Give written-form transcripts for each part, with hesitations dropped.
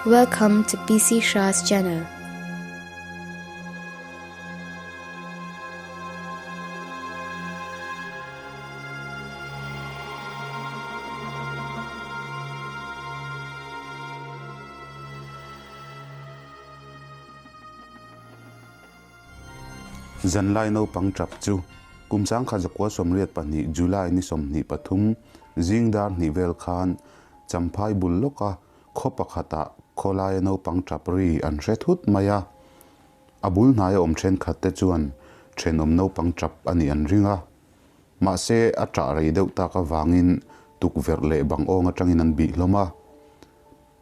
Welcome to PC Shah's channel. Zanlai naupang tap chu kum 1982 July ni 23 zing dar hnih vel khan Champhai bul lawka khaw pakhatah khawlaia naupang tap ri an hre thut mai a. A bul hnaia awm thenkhatte chuan thenawm naupang tap a nih an ring a. Mahse, a tah rei deuh tak avangin tukverh leh bang awng atangin an bih hlawm a.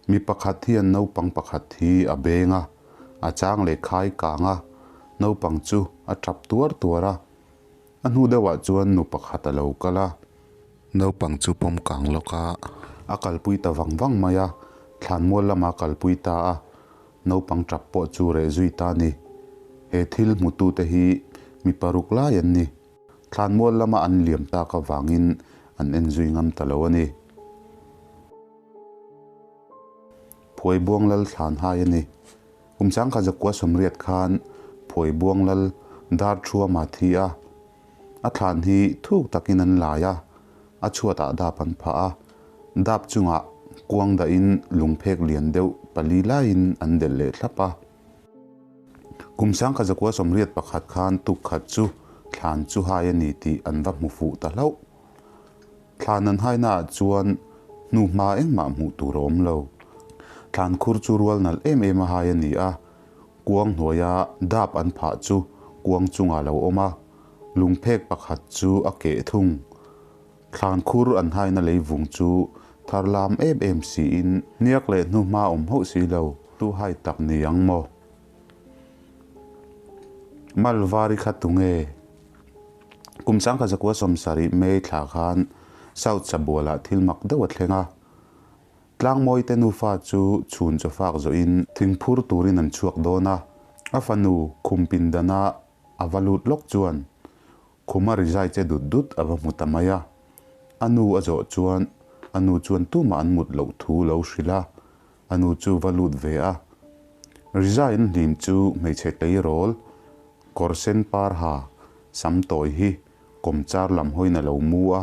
Mi pakhat hian naupang pakhat hi a beng a, a chang leh khai kang a, naupang chu a tap tuar tuar a. A hnu deuhah chuan nu pakhat a lo kal a. Naupang chu pawm kang lawk a. A kalpui ta vang vang mai a, thlanmual lama kalpui ta a, naupang tap pawh chu reh zui ta a ni. He thil hmutute hi mi paruk lai an ni. Thlanmual lama an liam tak avangin an en zui ngam ta lo a ni. Phuaibuang lal thlan hai a ni. Kum 1980 khan Phuaibuang lal dar thuama thi a. A thlan hi thuk takin an lai a, a chhuatah dap an phah a. Dap chungah kuang dahin lungphek lian deuh pali laiin an delh leh thlap a. Kum 1981 khan tuk khat chu thlan chu hai a ni tih an va hmu fuh ta hlauh. Thlan an hainaah chuan hnuhma engmah hmuh tur a awm lo. Thlan khur chu rual nalh em em a hai a ni a, kuang hnuaia dap an phah chu kuang chungah a lo awm a, lungphek pakhat chu a keh thung. Thlan khur an haina leivung chu thar lam em em siin hniak leh hnuhma awm hauh si lo tu hai tak ni ang maw? Malvari kha tunge? Kum 1970 May thla khan South Sabualah thil mak deuh a thleng a. Tlangmawite nufa chu chhun chaw fak zawhin thingphur turin an chhuak dawn a. A fanu khum pindana a va lut lawk chuan khuma rizai che dut dut a va hmu ta mai a. A nu a zawh chuan a nu chuan tumah an mut loh thu lo hrilh a, a nu chu va lut ve a. Rizai an hlim chu hmeichhe tleirawl Kawr sen par ha sam tawi hi kawmchar lam hawiin a lo mu a,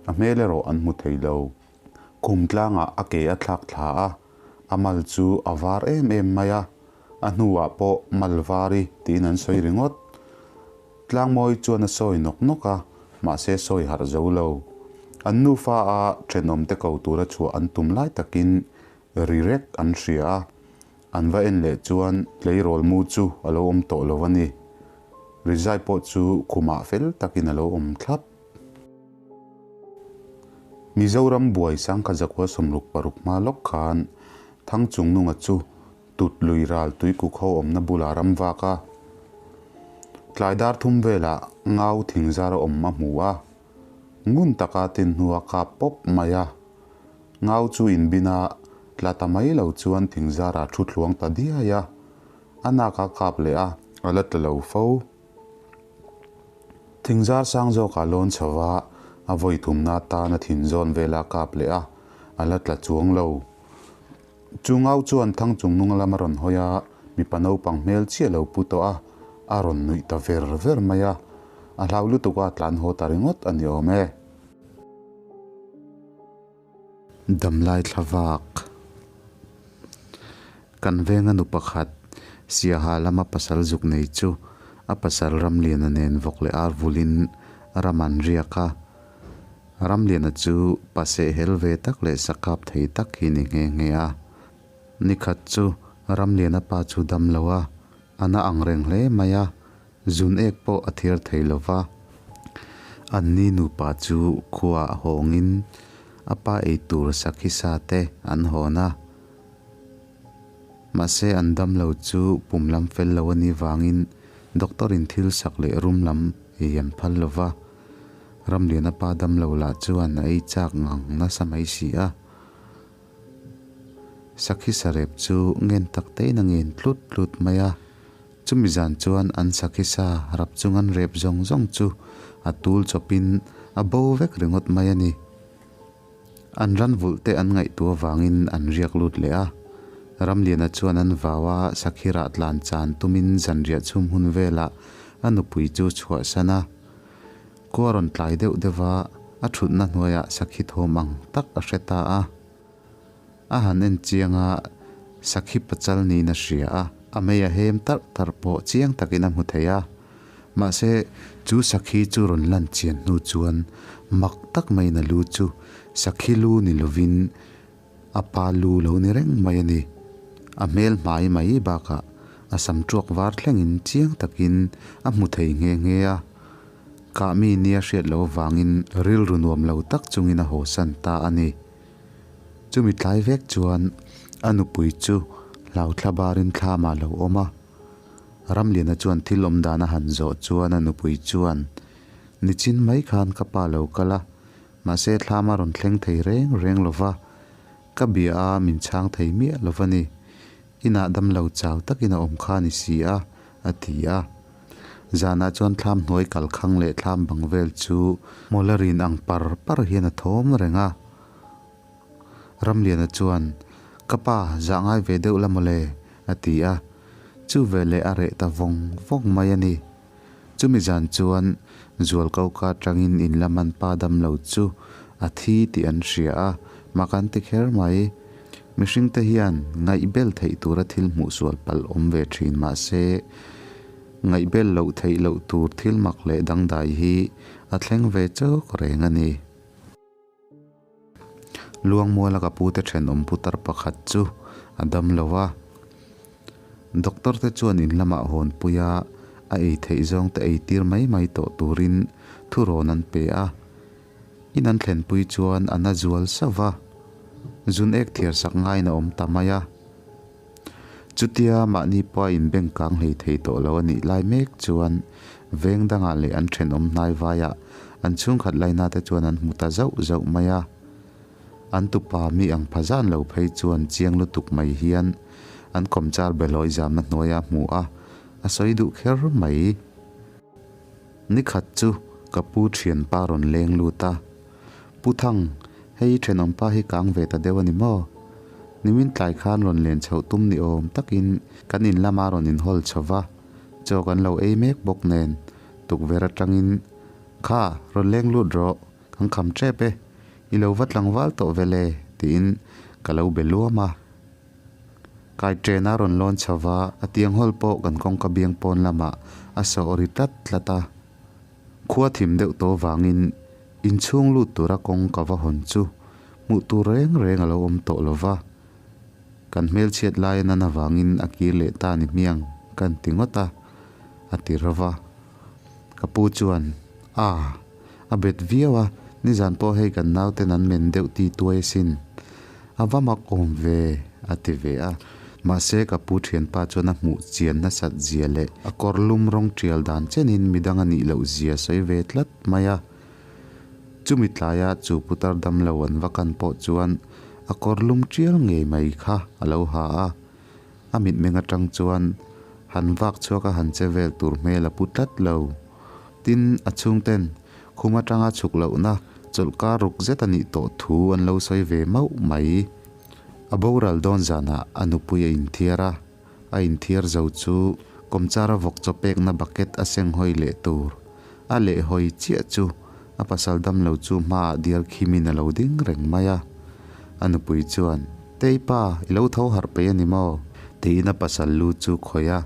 a hmel erawh an hmu thei lo. Khum tlangah a ke a thlak thla a, a mal chu a var em em mai a, a hnuah pawh mal vari tiin an sawi ringawt. Tlangmawi chuan a sawi nawk nawk a, mahse sawi harh zo lo. An nufa a thenawmte ko tura chhuah an tum lai takin ri rek an hria a, An va en leh chuan tleirawl mu chu a lo awm tawh lo a ni. Rizai pawh chu khumah fel takin a lo awm thlap. Mizoram buai 1966 hma lawk khan Thangchungnunga chu tut lui ral tuikuk ho awmna bulah ram vak a. Tlai dar thum velah ngau thingzar a awm a hmu a. Ngun taka tin hnua kap pawp mai a. Ngau chu inbin a, tla ta mai lo chuan thingzar ah thu thluang ta diai a, a nak a kap leh a, a la tla lo fo. Thingzar sang zawk ah lawn chho va, a vawi thumna atan a thin zawn vel a kap leh a, a la tla chuang lo. Chu ngau chuan thang chung nung lam a rawn hawi a, mipa naupang hmel chiah lo pu tawh a, a rawn nuih ta ver ver mai a, a hlau lutuk a tlan haw ta ringawt a ni awm e. Damlai thlavak Kan venga nu pakhat Siaha lama pasal zuk nei chu a pasal Ramliana nen vawk leh ar vulin ram an riak a. Ramliana chu pa sehhel ve tak leh sakap thei tak hi ni nghe nghe a. Nikhat chu Ramliana pa chu dam lo a, a na ang reng hle mai a. Zun ek pawh a thiar thei lo va. Anni nupa chu khuaah hawngin a pa ei tur sakhi sa te an hawn a. Mahse an dam lo chu pum lam fel lo a nih vangin doctor in thil sak leh rum lam ei an phal lo va. Ramliana pa dam lo lah chuan a ei chak ngang nasa mai si a. Sakhi sarep chu ngen tak tein a ngen tlut tlut mai a. Chumi zan chuan an sakhi sa rap chung an rep zawng zawng chu a tul chawpin a bo vek ringawt mai a ni. An ran vulh te an ngaihtuah avangin an riak lut leh a. Ramliana chuan an vau a, Sakhirah tlan chan tumin zanriah chhum hun velah a nupui chu chhuahsan a. Khua rawn tlai deuh deuh va, a thutna hnuaiah sakhi thawm ang tak a hre ta a. A han en chiang a, sakhi pachal niin a hria a, a mei a hem tarh tarh pawh chiang takin a hmu thei a. Mahse, chu sakhi chu rawn lan chian hnu chuan mak tak maiin a lu chu sakhi lu ni lovin a pa lu lo ni reng mai a ni. A hmel hmai mai bakah a sam tuak var thlengin chiang takin a hmu thei nghe nghe a. Kah mi nia hriat loh avangin rilru nuam lo tak chungin a hawsan ta a ni. Chumi tlai vek chuan a nupui chu hlauthla barin thlamah a lo awm a. Ramliana chuan thil awm dan a han zawh chuan a nupui chuan, Nichin mai khan ka pa lo kal a, mahse thlam a rawn thleng thei reng reng lo va, ka bia a min chhang thei miah lo va ni. Inah damlo chau takin a awm kha a ni si a, a ti a. Zanah chuan thlam hnuai kalkhang leh thlam bang vel chu hmawla rin ang par par hian a thawm reng a. Ramliana chuan, Ka pa, zah ngai ve deuh la mawle, a ti a. Chu veleh a reh ta vawng vawng mai a ni. Chumi zan chuan Zualkoka atangin in lam an pa damlo chu a thi tih an hria a, mak an ti kher mai. Mihringte hian ngaihbel theih tura thil hmuh sual palh awm ve thin mahse, ngaihbel loh theih loh tur thil mak leh dangdai hi a thleng ve chawk reng a ni. Luangmuala ka pute thenawm putar pakhat chu a dam lo a, doctor te chuan in lamah hawn pui a, a ei theih zawng te ei tir mai mai tawh turin thurawn an pe a. In an thlenpui chuan a na zual sauh va, zun ek thiar sak ngaiin a awm ta mai a. Chutia mahni pawha inbeng kang hlei thei tawh lo a nih lai mek chuan veng dangah leh an thenawm hnai vaiah an chhungkhat laina te chuan an hmu ta zauh zauh mai a. An tupa mi ang pha zan lo phei chuan chiang lutuk mai hian an kawmchar belawi zamna hnuaia hmu a, a sawi duh kher mai. Nikhat chu ka pu thianpa rawn leng lut a, Pu Thang, hei thenawmpa hi kang ve ta deuh a ni maw? Nimin tlai khan rawn len chhoh tum ni awm takin kan in lama rawn inhawl chho va, chaw kan lo ei mek bawk nen tukverh atangin, Kha, rawn leng lut rawh, kan kham tep e, i lo va tlangval tawh vel e, tiin ka lo be luam a. Kai ṭena rawn lawn chho va, a tiang hawl pawh kan kawngka biang pawn lamah a sawh ri tlat tlat a. Khua thim deuh tawh vangin inchhung lut tura kawng ka va hawn chu hmuh tur reng reng a lo awm tawh lo va. Kan hmelchhiat lai a nan avangin a kir leh ta ni hmiang kan ti ngawt a, a ti ro va. Ka pu chuan, A, a bet viau a, nizan pawh hei kan nauten an men deuh ti tuai asin. A va mak awm ve, a ti ve a. Mahse, ka pu thianpa chuan a hmuh chian nasat zia leh a kawr lum rawng tial dan chenin midang a nih loh zia sawi ve tlat mai a. Chumi tlaia chu putar damlo an va kan pawh chuan a kawr lum tial ngei mai kha a lo ha a. A mitmeng atang chuan han vak chhuak a han che vel tur hmel a pu tlat lo. Tin, a chhungten khum atanga chhuk lohna chawlhkar ruk zet a nih tawh thu an lo sawi ve mauh mai. A boral dawn zanah a nupui a inthiar a, a inthiar zo chu kawmchara vawk chaw pekna bucket a seng hawi leh tur. A leh hawi chiah chu a pasal damlo chu hmaah diar khimin a lo ding reng mai a. A nupui chuan, Teipa, i lo tho harh peih a ni maw? Tiin a pasal lu chu khawih a,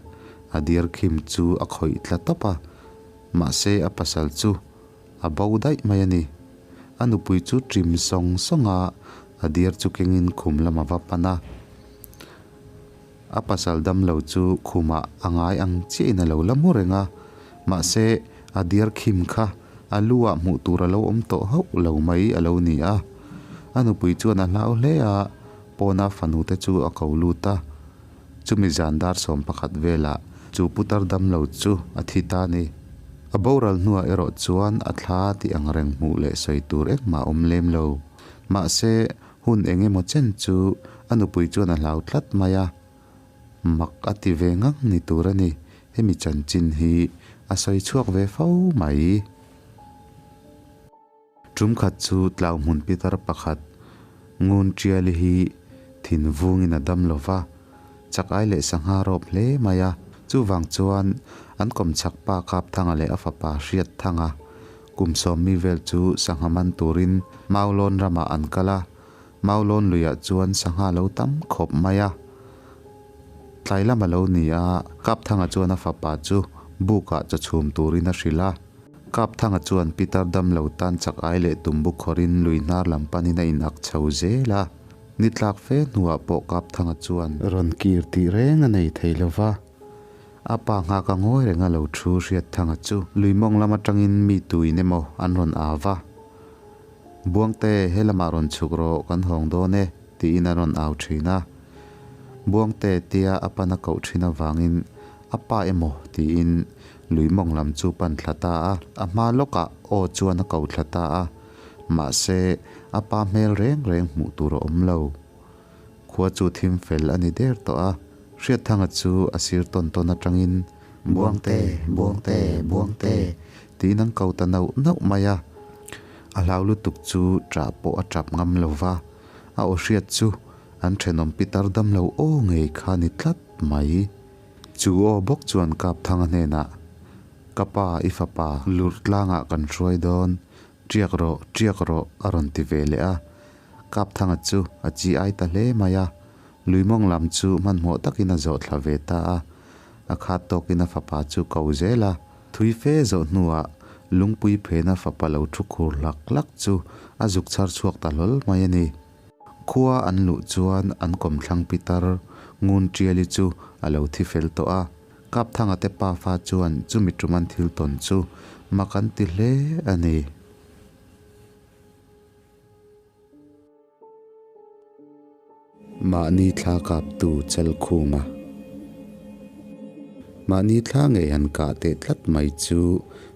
a diar khim chu a khawih tla tawp a. Mahse a pasal chu a bo daih mai a ni. A nupui chu ṭim sawng sawng a, a diar chu kengin khum lam a va pan a. A pasal damlo chu khumah a ngai ang chiahin a lo la mu reng a, mahse a diar khim kha a lu ah hmuh tur a lo awm tawh hauh lo mai a lo ni a. A nupui chuan a hlau hle a, pawna fanu te chu a ko lut a. Chumi zan dar 11 velah chu putar damlo chu a thi ta a ni. A boral hnuah erawh chuan a thla tih ang reng hmuh leh sawi tur engmah a awm lem lo. Mahse, hun eng emaw chen chu a nupui chuan a hlau tlat mai a, mak a ti ve ngang ni tur a ni. Hemi chanchin hi a sawi chhuak ve fo mai. Tum khat chu tlau hmun pitar pakhat Ngun Tiali hi thin vungin a dam lo va. Chak ai leh sangha rawp hle mai a. Chuvang chuan an kawmchhak pa Kapthanga leh a fapa Hriatthanga kum sawmmi vel chu sangha man turin Maulawn ramah an kal a. Maulawn luiah chuan sangha lo tam khawp mai a. Tlai lam a lo ni a, Kapthanga chuan a fapa chu bukah chaw chhum turin a hrilh a. Kapthanga chuan Pitar damlo tan chak ai leh tumbu khawrin lui hnar lam panin a inak chho zel a. Ni tlak fe hnuah pawh Kapthanga chuan rawn kir tih reng a nei thei lo va. A pa nghak a ngawi reng a lo thu Hriatthanga chu lui mawng lam atangin mi tuin emaw an rawn au va. Buangte, he lamah rawn chhuk rawh, kan hawng dawn e, tiin a rawn au thin a. Buangte tia a pan a koh thin avangin a pa emaw tiin lui mawng lam chu pan thla ta a. A hma lawkah aw chuan a ko thla ta a. Mahse, a pa hmel reng reng hmuh tur a awm lo. Khua chu thim fel a ni der tawh a, Hriatthanga chu a sir tawn tawn atangin, Buangte, Buangte, Buangte, tiin an ko ta nauh nauh mai a. A hlau lutuk chu ṭah pawh a ṭap ngam lo va, a aw hriat chu an ṭhenawm pitar damlo aw ngei kha ni tlat mai. Chu aw bawk chuan Kapthanga hnenah, Ka pa, i fapa, lurh tlangah kan hruai dawn, Ṭiak rawh, ṭiak rawh, a rawn ti ve leh a. Kapthanga chu a chi ai ta hle mai a. Luimawng lam chu hmanhmawh takin a zawh thla ve ta a. A khat tawkin a fapa chu ko zel a. Thui fe zawh hnuah lungpui phena fapa lo thu khur hlak hlak chu a zuk chhar chhuak ta hlawl mai a ni. Khua an luh chuan an kawmthlang pitar Ngun Ṭiali chu a lo thi fel tawh a. Kapthanga te pafa chuan chumi ṭuman thil tawn chu mak an ti hle a ni. Mahni thla kaptu Chalkhuma Mahni thla ngei han kah teh tlat mai chu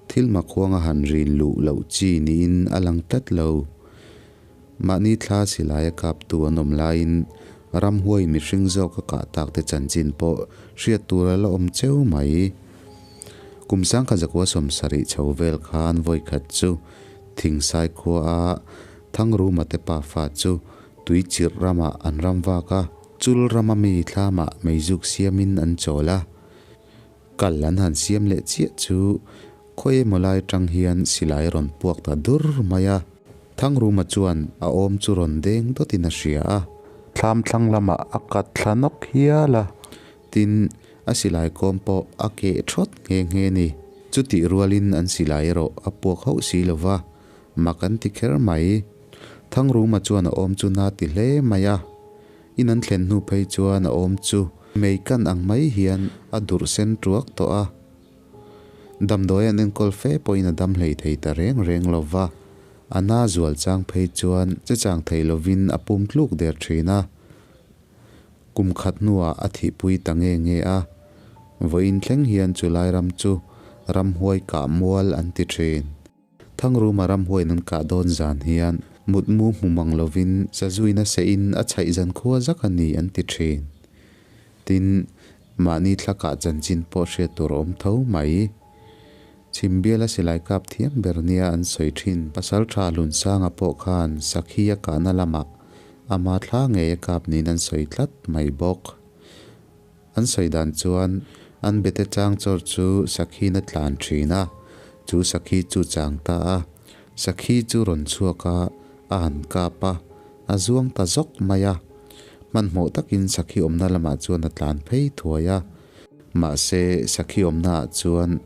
thil makhuanga han rin luh loh chi niin a lang tlat lo. Mahni thla silaia kaptu an awm laiin ramhuai mihring zawk a kah tak te chanchin pawh hriat tur a la awm cheu mai. Kum sangkhat zakua sawmsarih chho vel khan vawikhat chu Thingsai khua a Thangruma te pafa chu tui chirh ramah an ram vak a, chul rama mi thlamah meizuk siamin an chawl a. Kal an han siam leh chiah chu khawi emaw lai atang hian silai a rawn puak ta dur mai a. Thangruma chuan a awm chu rawn deng dawtin a hria a. Thlam thlang lamah a kat thla nawk hial a. Tin, a silai kawm pawh a keh thawt nghe nghe ni. Chutih rualin an silai erawh a puak hauh si lo va, mak an ti kher mai. Thangruma chuan a awm chu na ti hle mai a. In an thlen hnu phei chuan a awm chu mei kan ang mai hian a durh sen tuak tawh a. Damdawi an enkawl fe pawhin a dam hlei thei ta reng reng lo va, a na zual chang phei chuan che chang thei lovin a pum tluk der thin a. Kum khat hnuah a thihpui ta nge nge a, vawiin thleng hian chulai ram chu ramhuai kah mual an ti thin. Thangruma ramhuaiin an kah dawn zan hian mutmu hmu mang lovin sazuina sehin a chhaih zan khua zak a ni an ti thin. Tin, mahni thla kah chanchin pawh hriat tur a awm tho mai. Chhimbiala silai kap thiam ber nia an sawi thin. Pasaltha Hlunsanga pawh khan Sakhi a kahna lamah ama thla ngei a kap niin an sawi tlat mai bawk. An sawi dan chuan an bete chang chawr chu Sakhiin a tlan thin a, chu Sakhi chu chang ta a. Sakhi chu rawn chhuak a, a han kap a, a zuang ta zawk mai a. Hmanhmawh takin Sakhi awmna lamah chuan a tlan phei thuai a. Mahse, Sakhi awmnaah chuan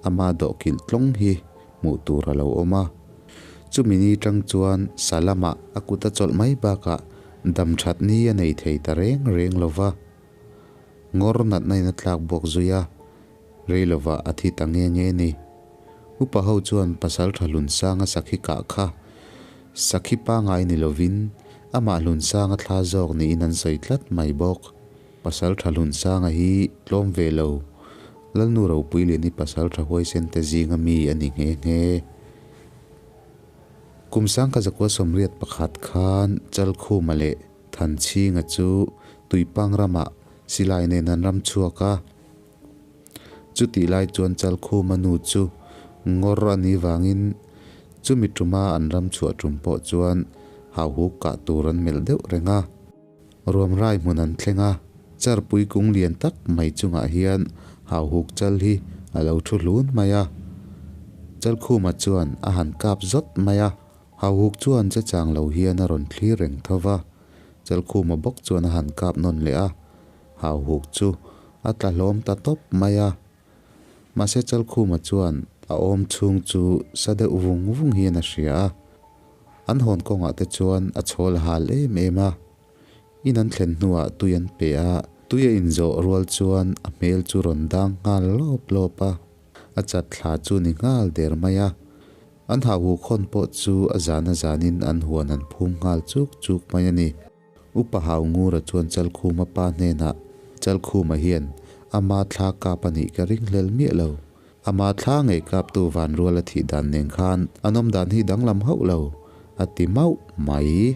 ama dawhkilh tlawng hi hmuh tur a lo awm a. Chumi ni tang chuan sa lamah a kut a chawlh mai bakah dam that ni a nei thei ta reng reng lo va. Ngawr natna in a tlak buak zui a, rei lovah a thi ta nge nge ni. Upa ho chuan pasal tha Hlunsanga sakhi kah kha sakhi pangai ni lovin amah Hlunsanga thla zawk niin an sawi tlat mai bawk. Pasal tha Hlunsanga hi tlawm ve lo, Lalnu Ropui Liani pasal tha huaisen te zinga mi a ni nghe nghe. Kum sangkhat zakua sawmriat pakhat khan Chalkhuma leh Thanchhinga chu Tuipang ramah silai nen an ram chhuak a. Chutih lai chuan Chalkhuma nu chu ngawr a nih vangin chumi tuma an ram chhuah tum pawh chuan hauhuk kah tur an melh deuh reng a. Ruamrai hmun an thleng a. Charpui kung lian tak mai chungah hian hauhuk chal hi a lo thu hlun mai a. Chalkhuma chuan a han kap zawt mai a, hauhuk chuan che chang lo hian a rawn thlir reng tho va. Chalkhuma bawk chuan a han kap nawn leh a, hauhuk chu a tla hlawm ta tawp mai a. Mahse Chalkhuma chuan a awm chhung chu sa deuh vung vung hian a hria a, an hawn kawngah te chuan a chhawl hal em em a. In an thlen hnuah tui an pe a, tui a inzawh rual chuan a hmel chu rawn dang nghal lawp lawp a, a chat thla chu ni nghal der mai a. An hauhuk hawn pawh chu a zan a zanin an huan an phum nghal chuk chuk mai a ni. Upa Haungura chuan Chalkhuma pa hnenah, Chalkhuma hian ama thla kap a nih ka ringhlel miah lo. Ama thla ngei kaptu Vanruala thih dan nen khan an awm dan hi danglam hauh lo, a ti mauh mai.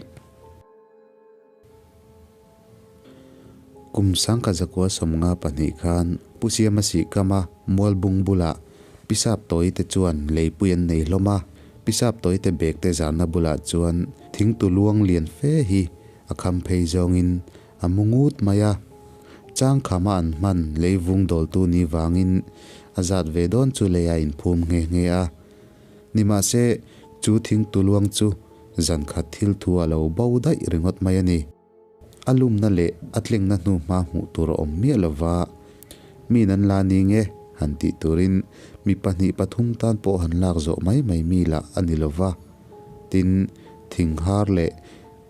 Kum sangkhat zakua 52 khan Pu Siama Sihkama Mualbung bulah Pisap Tawite chuan leipui an nei hlawm a, Pisap Tawite bag te zarna bulah chuan thingtu luang lian fe hi a kham phei zawngin a mu ngut mai a. Changkhama an hman leivung dawltu ni vangin a zat ve dawn chu lei a inphum nghe nghe a. Nimahse, chu thingtu luang chu Zan khat thil thu a lo bo daih ringawt mai a ni. A lumna leh a tlengna hnu hma hmuh tur a awm miah lova, mi nan la ni nge han tih turin mi pahnih pathum tan pawh han lak zawh mai mai mi lah a ni lova. Tin, thing har leh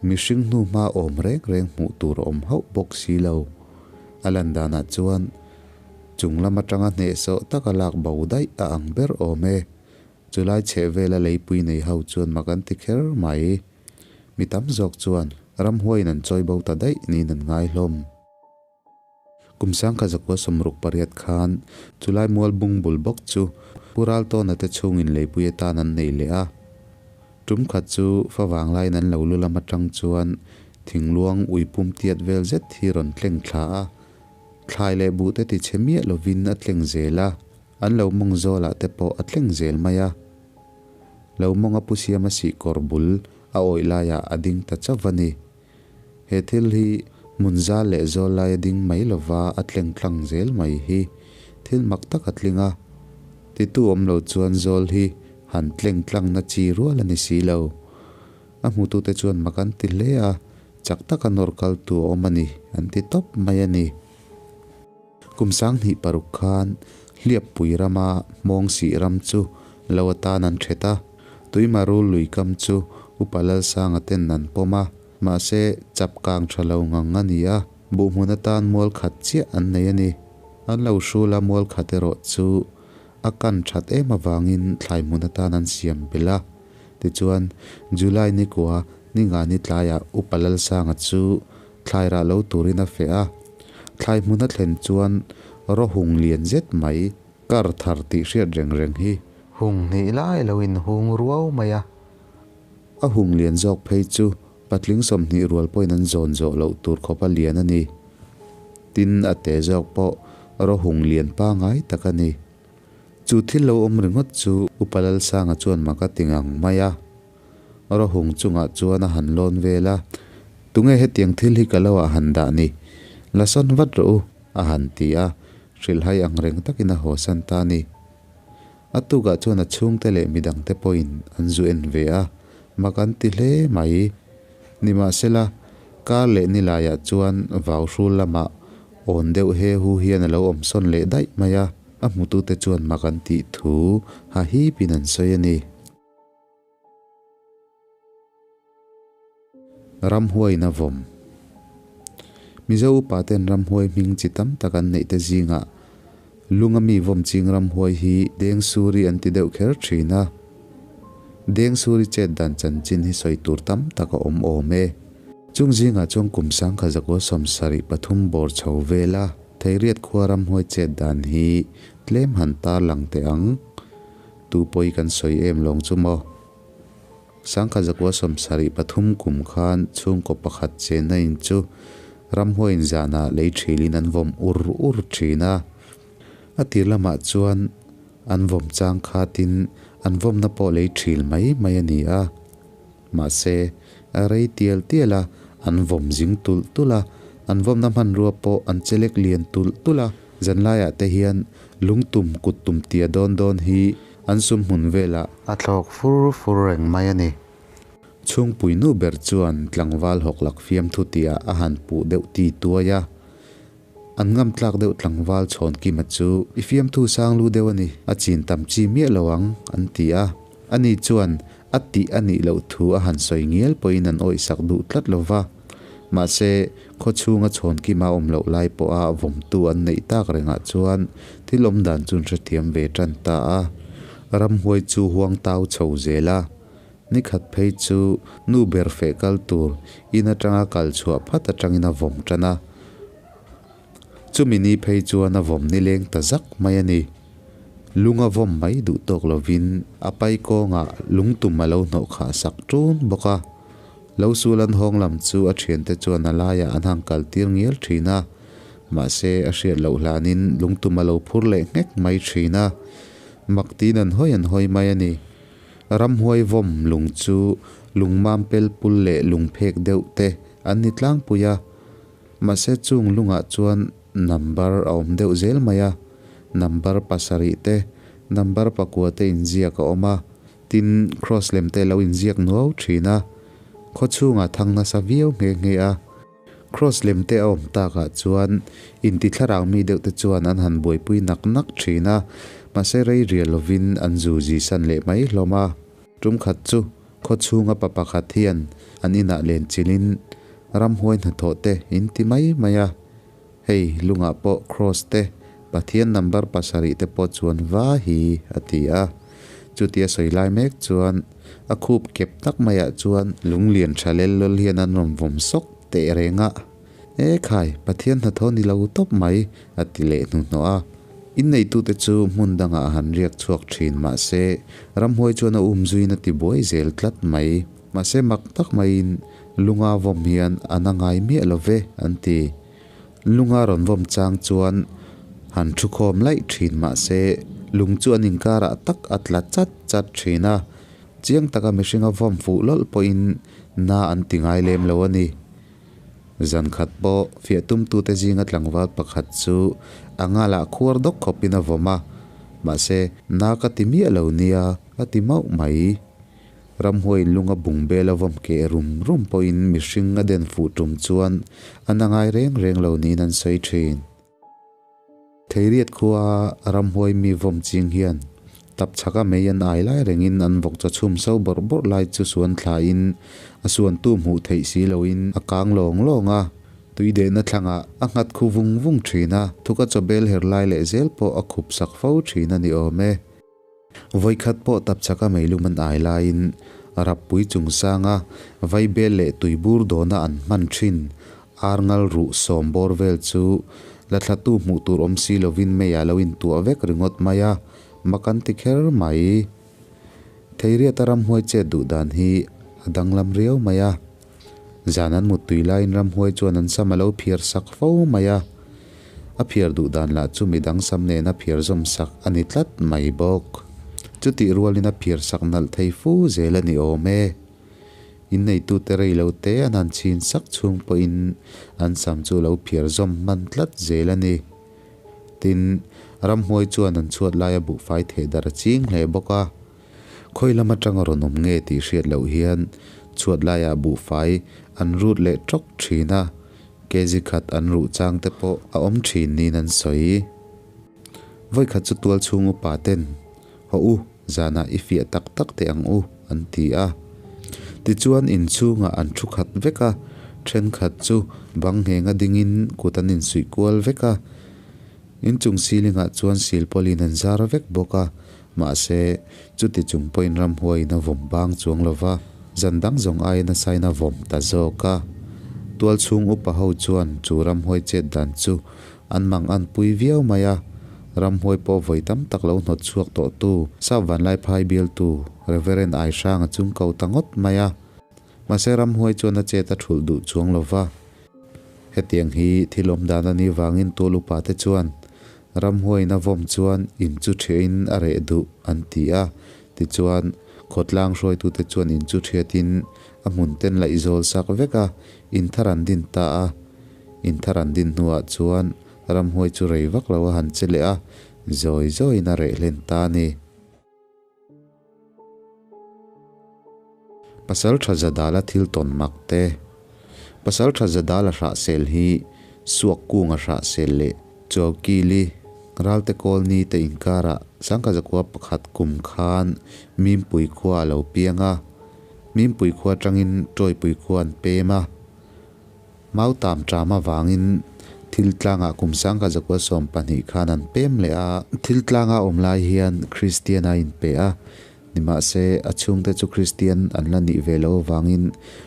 mihring hnu hma awm reng reng hmuh tur a awm hauh bawk si lo. A lan danah chuan chung lam atanga hnehsawh taka lak bo daih a ang ber awm e. Chulai chheh vela leipui nei ho chuan mak an ti kher mai. Mi tam zawk chuan ramhuaiin an chawi bo ta daih niin an ngai hlawm. Kum sangkhat zakua 68 khan chulai mual bung bul bawk chu Pu Raltawna te chhungin leipui atan an nei leh a. Tum khat chu favang laiin an lo lu lam atang chuan thingluang ui pum tiat vel zet hi rawn tleng thla a. Thlai leh buh te tichhe miah lovin a tleng zel a. An lo mawng zawlah te pawh a tleng zel mai a. Lo mawng a pu siam a sih kawr bul a awih laiah a ding ta chauh a ni. He thil hi hmun zal leh zawl lai a ding mai lova a tleng tlang zel mai hi thil mak tak a tling a. Titu awm lo chuan zawl hi han tleng tlang na chi rual a ni si lo. A hmutute chuan mak an ti hle a, chak taka nawr kaltu a awm a ni an ti tawp mai a ni. Kum 2006 khan Hliappui rama Hmawngsih ram chu lo atan an thet a, Tuimarul lui kam chu Upa Lalsanga ten an pawm a, mahse chap kang tha lo ngang a ni a, buhhmun atan mual khat chiah an nei a ni. An lo hrul a mual khat erawh chu a kan that em avangin thlai hmun atan an siam belh a. Tichuan, July nikua ni nga ni tlaiah Upa Lalsanga chu thlai rah lo turin a feh a. Thlai hmun a thlen chuan raw hung lian zet mai, kar thar tih hriat reng reng hi. Hung hnih lai lo in hung ruau mai a. A hung lian zawk phei chu patling 20 rual pawhin an zawn zawh loh tur khawp a lian a ni. Tin, a te zawk pawh raw hung lian pangai tak a ni. Chu thil lo awm ringawt chu Upa Lalsanga chuan mak a ti ngang mai a. Rawhung chungah chuan a han lawn vel a, Tunge hetiang thil hi ka lo ah han dah ni? La sawn vat rawh u, a han ti a, hrilhhai ang reng takin a haw san ta a ni. A tukah chuan a chhungte leh midangte pawhin an zu en ve a, mak an ti hle mai. Nimahsela, kar leh nilaiah chuan vau hrul lamah awn deuh he hu hian a lo awm sawn leh daih mai a, a hmutute chuan mak an tih thu hahipin an sawi a ni. Ramhuaiin a vawm. Mizo upa ten ramhuai hming chi tam tak an neih te zingah lunga mi vawm ching ramhuai hi Dengsuri an ti deuh kher thin a. Dengsuri chet dan chanchin hi sawi tur tam tak a awm awm e. Chung zingah chuan kum 1973 bawr chho vela Theiriat khua ramhuai chet dan hi tlem han tar lang teh ang. Tu pawi kan sawi em lawng chu maw? 1973 kum khan chhungkaw pakhat chenna in chu ramhuaiin zanah lei thilin an vawm ur ur thin a. A tir lamah chuan an vawm chang khatin an vawmna pawh lei thil mai mai a ni a. Mahse, a rei tial tial a, an vawm zing tulh tulh a, An vawmna hmanrua pawh an chelek lian tulh tulh a, zanlaiah te hian lungtum kuttum tia dawn dawn hi an sum hmun velah A thlawk fur fur reng mai a ni. Chhungpui nu ber chuan tlangval hawklak fiamthu tia a han puh deuh ti tuai a. An ngam tlak deuh tlangval Chhawnkima chu i fiamthu sang lu deuh a ni, a chin tam chi miah lo ang, an ti a. Ani chuan a tih a nih loh thu a han sawi ngial pawhin an awihsak duh tlat lo va. Mahse, khaw chhunga Chhawnkima awm loh lai pawha vawmtu an neih tak rengah chuan thil awm dan chu an hrethiam ve tan ta a. Ramhuai chu huang tau chho zel a. Ni khat phei chu nu ber feh kal tur in atanga kal chhuah phat atangin a vawm tan a. Chumi ni phei chuan a vawm nileng ta zak mai a ni. Lung a vawm mai duh tawk lovin a pai kawngah lungtum a lo hnawh khah sak ṭun bawk a. Lo sul an hawng lam chu a ṭhiante chuan a laiah an han kal tir ngial ṭhin a. Mahse a hriat loh hlanin lungtum a lo phur leh nghek mai ṭhin a. Mak tiin an hawi an hawi mai a ni. Ramhuai vawm lung chu lungmam pel pul leh lung phek deuh te an ni tlangpui a, mahse chung lungah chuan number a awm deuh zel mai a, number pasarih te, number pakua te inziak a awm a, tin cross lem te lo inziak nuau thin a, khaw chhungah thang nasa viau nghe nghe a. Cross lem te a awm takah chuan inti thlarau mi deuh te chuan an han buaipui nak nak thin a, mahse rei rial lovin an zu zi san leh mai hlawm a. Tum khat chu khaw chhunga pa pakhat hian an inah len chilhin ramhuai hnathawh te in ti mai mai a, hei lungah pawh cross te Pathian number pasarih te pawh chuan va hi a ti a. Chutia sawi lai mek chuan a khup kep tak maiah chuan lunglian tha lel lawl hian an rawn vawm sawk teh reng a. E khai, Pathian hnathawh ni lo tawp mai, a ti leh hnuhnawh a. Inneitute chu hmun dangah han riak chhuak thin mahse ramhuai chuan a um zuiin a ti buai zel tlat mai. Mahse mak tak maiin lunga vawm hian a na ngai miah lo ve, an ti. Lunga rawn vawm chang chuan han thu khawm laih thin mah se lung chu an inkarah tak a tla chat chat thin a, chiang taka mihringa vawm fuh lawlh pawhin na an ti ngai lem lo a ni. Zan khat pawh fiah tumtute zinga tlangval pakhat chu a ngalah khuar dawk khawpin a vawm a, mahse na ka ti miah lo nia a ti mauh mai. Ramhuai lunga bung bel a vawm keh rum rum pawhin mihring a den fuh tum chuan a na ngai reng reng lo niin an sawi thin. Theiriat khua ramhuai mi vawm ching hian tap chhaka mei an ai lai rengin an vawk chaw chhum so bawrh bawrh lai chu suan thlain a suantu hmuh theih si loin a kang lawng lawng a, tui dehna thlangah a nghat khu vung vung thin a, thuka chaw bel her lai leh zel pawh a khup sak fo thin a ni awm e. Vawikhat pawh tapchhaka meilum an ai laiin Rappui chungsanga vaibel leh tuibur dawna an hman thin arngal ruh sawm bawr vel chu la thlatu hmuh tur awm si lovin meiah lo intuah vek ringawt mai a, mak an ti kher mai. Theiriata ramhuai chet duh dan hi a danglam riau mai a. Zan an muttui laiin ramhuai chuan an sam a lo phiar sak fo mai a, a phiar duh dan lah chu midang sam nena phiar zawm sak a ni tlat mai bawk. Chutih rualin a phiar sak nalh thei fu zel a ni awm e. Inneitute rei lo te an han chhin sak chhung pawhin an sam chu a lo phiar zawm hman tlat zel a ni. Tin, ramhuai chuan an chhuat laia buhfai theh dar a ching hle bawk a. Khawi lam atanga rawn awm nge tih hriat loh hian chhuat laiah buhfai an rut leh tawk thin a, kg khat an ruh chang te pawh a awm thin niin an sawi. Vawikhat chu tual chhung upa ten, Haw u, zanah i fiah tak tak teh ang u, an ti a. Tichuan inchhungah an thu khat vek a, thenkhat chu bang nghenga dingin kut an insuih kual vek a. Inchung ceiling-ah chuan silpawlin an zar vek bawk a, mahse, chuti chung pawhin ramhuaiin a vawm bang chuang lo va, zan dang zawng aiin a sain a vawm ta zawk a. Tual chhung upa ho chuan chu ramhuai chet dan chu an mang an pui viau mai a, ramhuai pawh vawi tam tak lo hnawt chhuak tawhtu Sap Vanlaiphai bialtu Reverend Aihranga chung ko ta ngawt mai a. Mahse, ramhuai chuan a chet a thulh duh chuang lo va. Hetiang hi thil awm dan a nih vangin tual upa te chuan ramhuaiin a vawm chuan in chu thiahin a reh duh an ti a, tichuan khawtlang hruaitute chuan in chu thiatin a hmun ten laih zawl sak vek a, in thar an din ta a. In thar an din hnuah chuan ramhuai chu rei vak lo a han che leh a, zawi zawiin a reh hlen ta a ni. Pasal tha Zadala thil tawn mak te. Pasal tha Zadala hrahsel hi Suak kunga hrahsel leh Chuaukili Ralte Kawlni te inkarah Sangkazakua pakhat kum khan Mimpui khua a lo piang a. Mimpui khua atangin Tawipui khua an pem a. Mautam ṭam avangin thil tlangah kum 1920 khan an pem leh a. Thil tlanga awm lai hian Kristian a inpe a, nimahse a chhungte chu Kristian an la nih ve loh avangin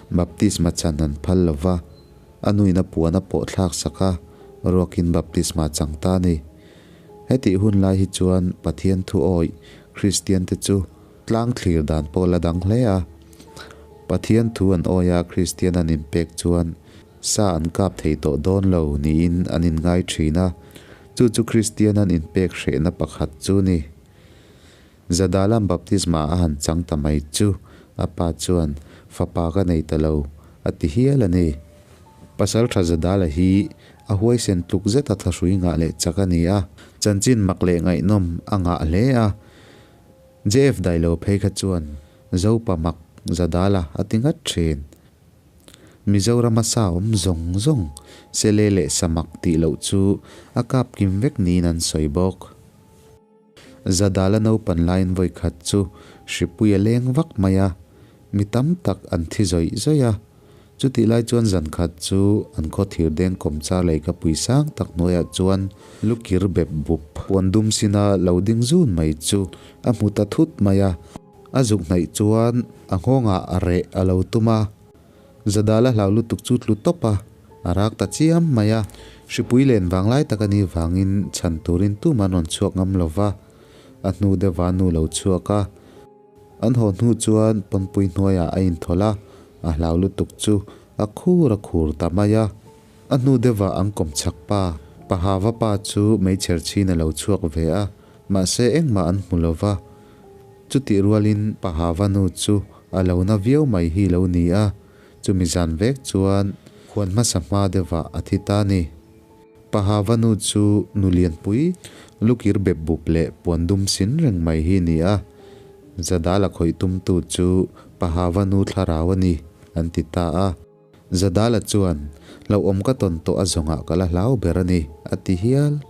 baptisma chan an phal lo va, a nuin a puan a pawh thlak sak a, ruakin baptisma chang ta a ni. Hetih hun lai hi chuan Pathian thu awih Kristiante chu Tlang thlir dan pawh la dang hle a. Pathian thu an awi a, Kristian an inpek chuan sa an kap thei tawh dawn lo niin an inngai thin a, chu chu Kristian an inpek hrehna pakhat chu ni. Zadalam baptisma a han chang ta mai chu a pa chuan, Fapa ka nei ta lo, a ti hial a ni. Pasal tha Zadala hi a huaisen tluk zeta thlahrui ngah leh chak a ni a, chanchin mak leh ngaihnawm a ngah hle a. JF Dailo phei kha chuan Zopa mak Zadala a ti ngat thin. Mizorama sa awm zawng zawng Sele leh Samak tih loh chu a kap kim vek niin an sawi bawk. Zadala naupan laiin vawi khat chu hripui a leng vak mai a, mi tam tak an thi zawih zawih a. Chutih lai chuan zan khat chu an khaw thir deng kawm char lei ka pui sang tak hnuaiah chuan lukir bep bup puan dum sina lo ding zun mai chu a hmu ta thut mai a. A zuk hnaih chuan a nghawngah a reh a lo tum a, Zadala hlau lutuk chu tlu tawp a, a rak ta chiam mai a. Hripui len vanglai tak a nih vangin chhan turin tum an rawn chhuak ngam lo va, a hnu deuhva nu lo chhuak a. An haw hnu chuan pawnpui hnuaiah a inthawlh a, a hlau lutuk chu a khur a khur ta mai a. A hnu deuhah an kawm chak pa, Pahava pa chu meichher chhin a lo chhuak ve a, mahse engmah an hmu lo va. Chutih rualin Pahava nu chu a lo na viau mai hi lo ni a, chumi zan vek chuan khuan hmasa hma deuhah a thi ta a ni. Pahava nu chu nu lianpui, lukir bep bup leh puan dum sin reng mai hi ni a. Zadala khawih tumtu chu Pahava nu thlarau a ni, an ti ta a. Zadala chuan, Hlauhawm ka tawn tawh a zawngah ka la hlau ber a ni, a ti hial.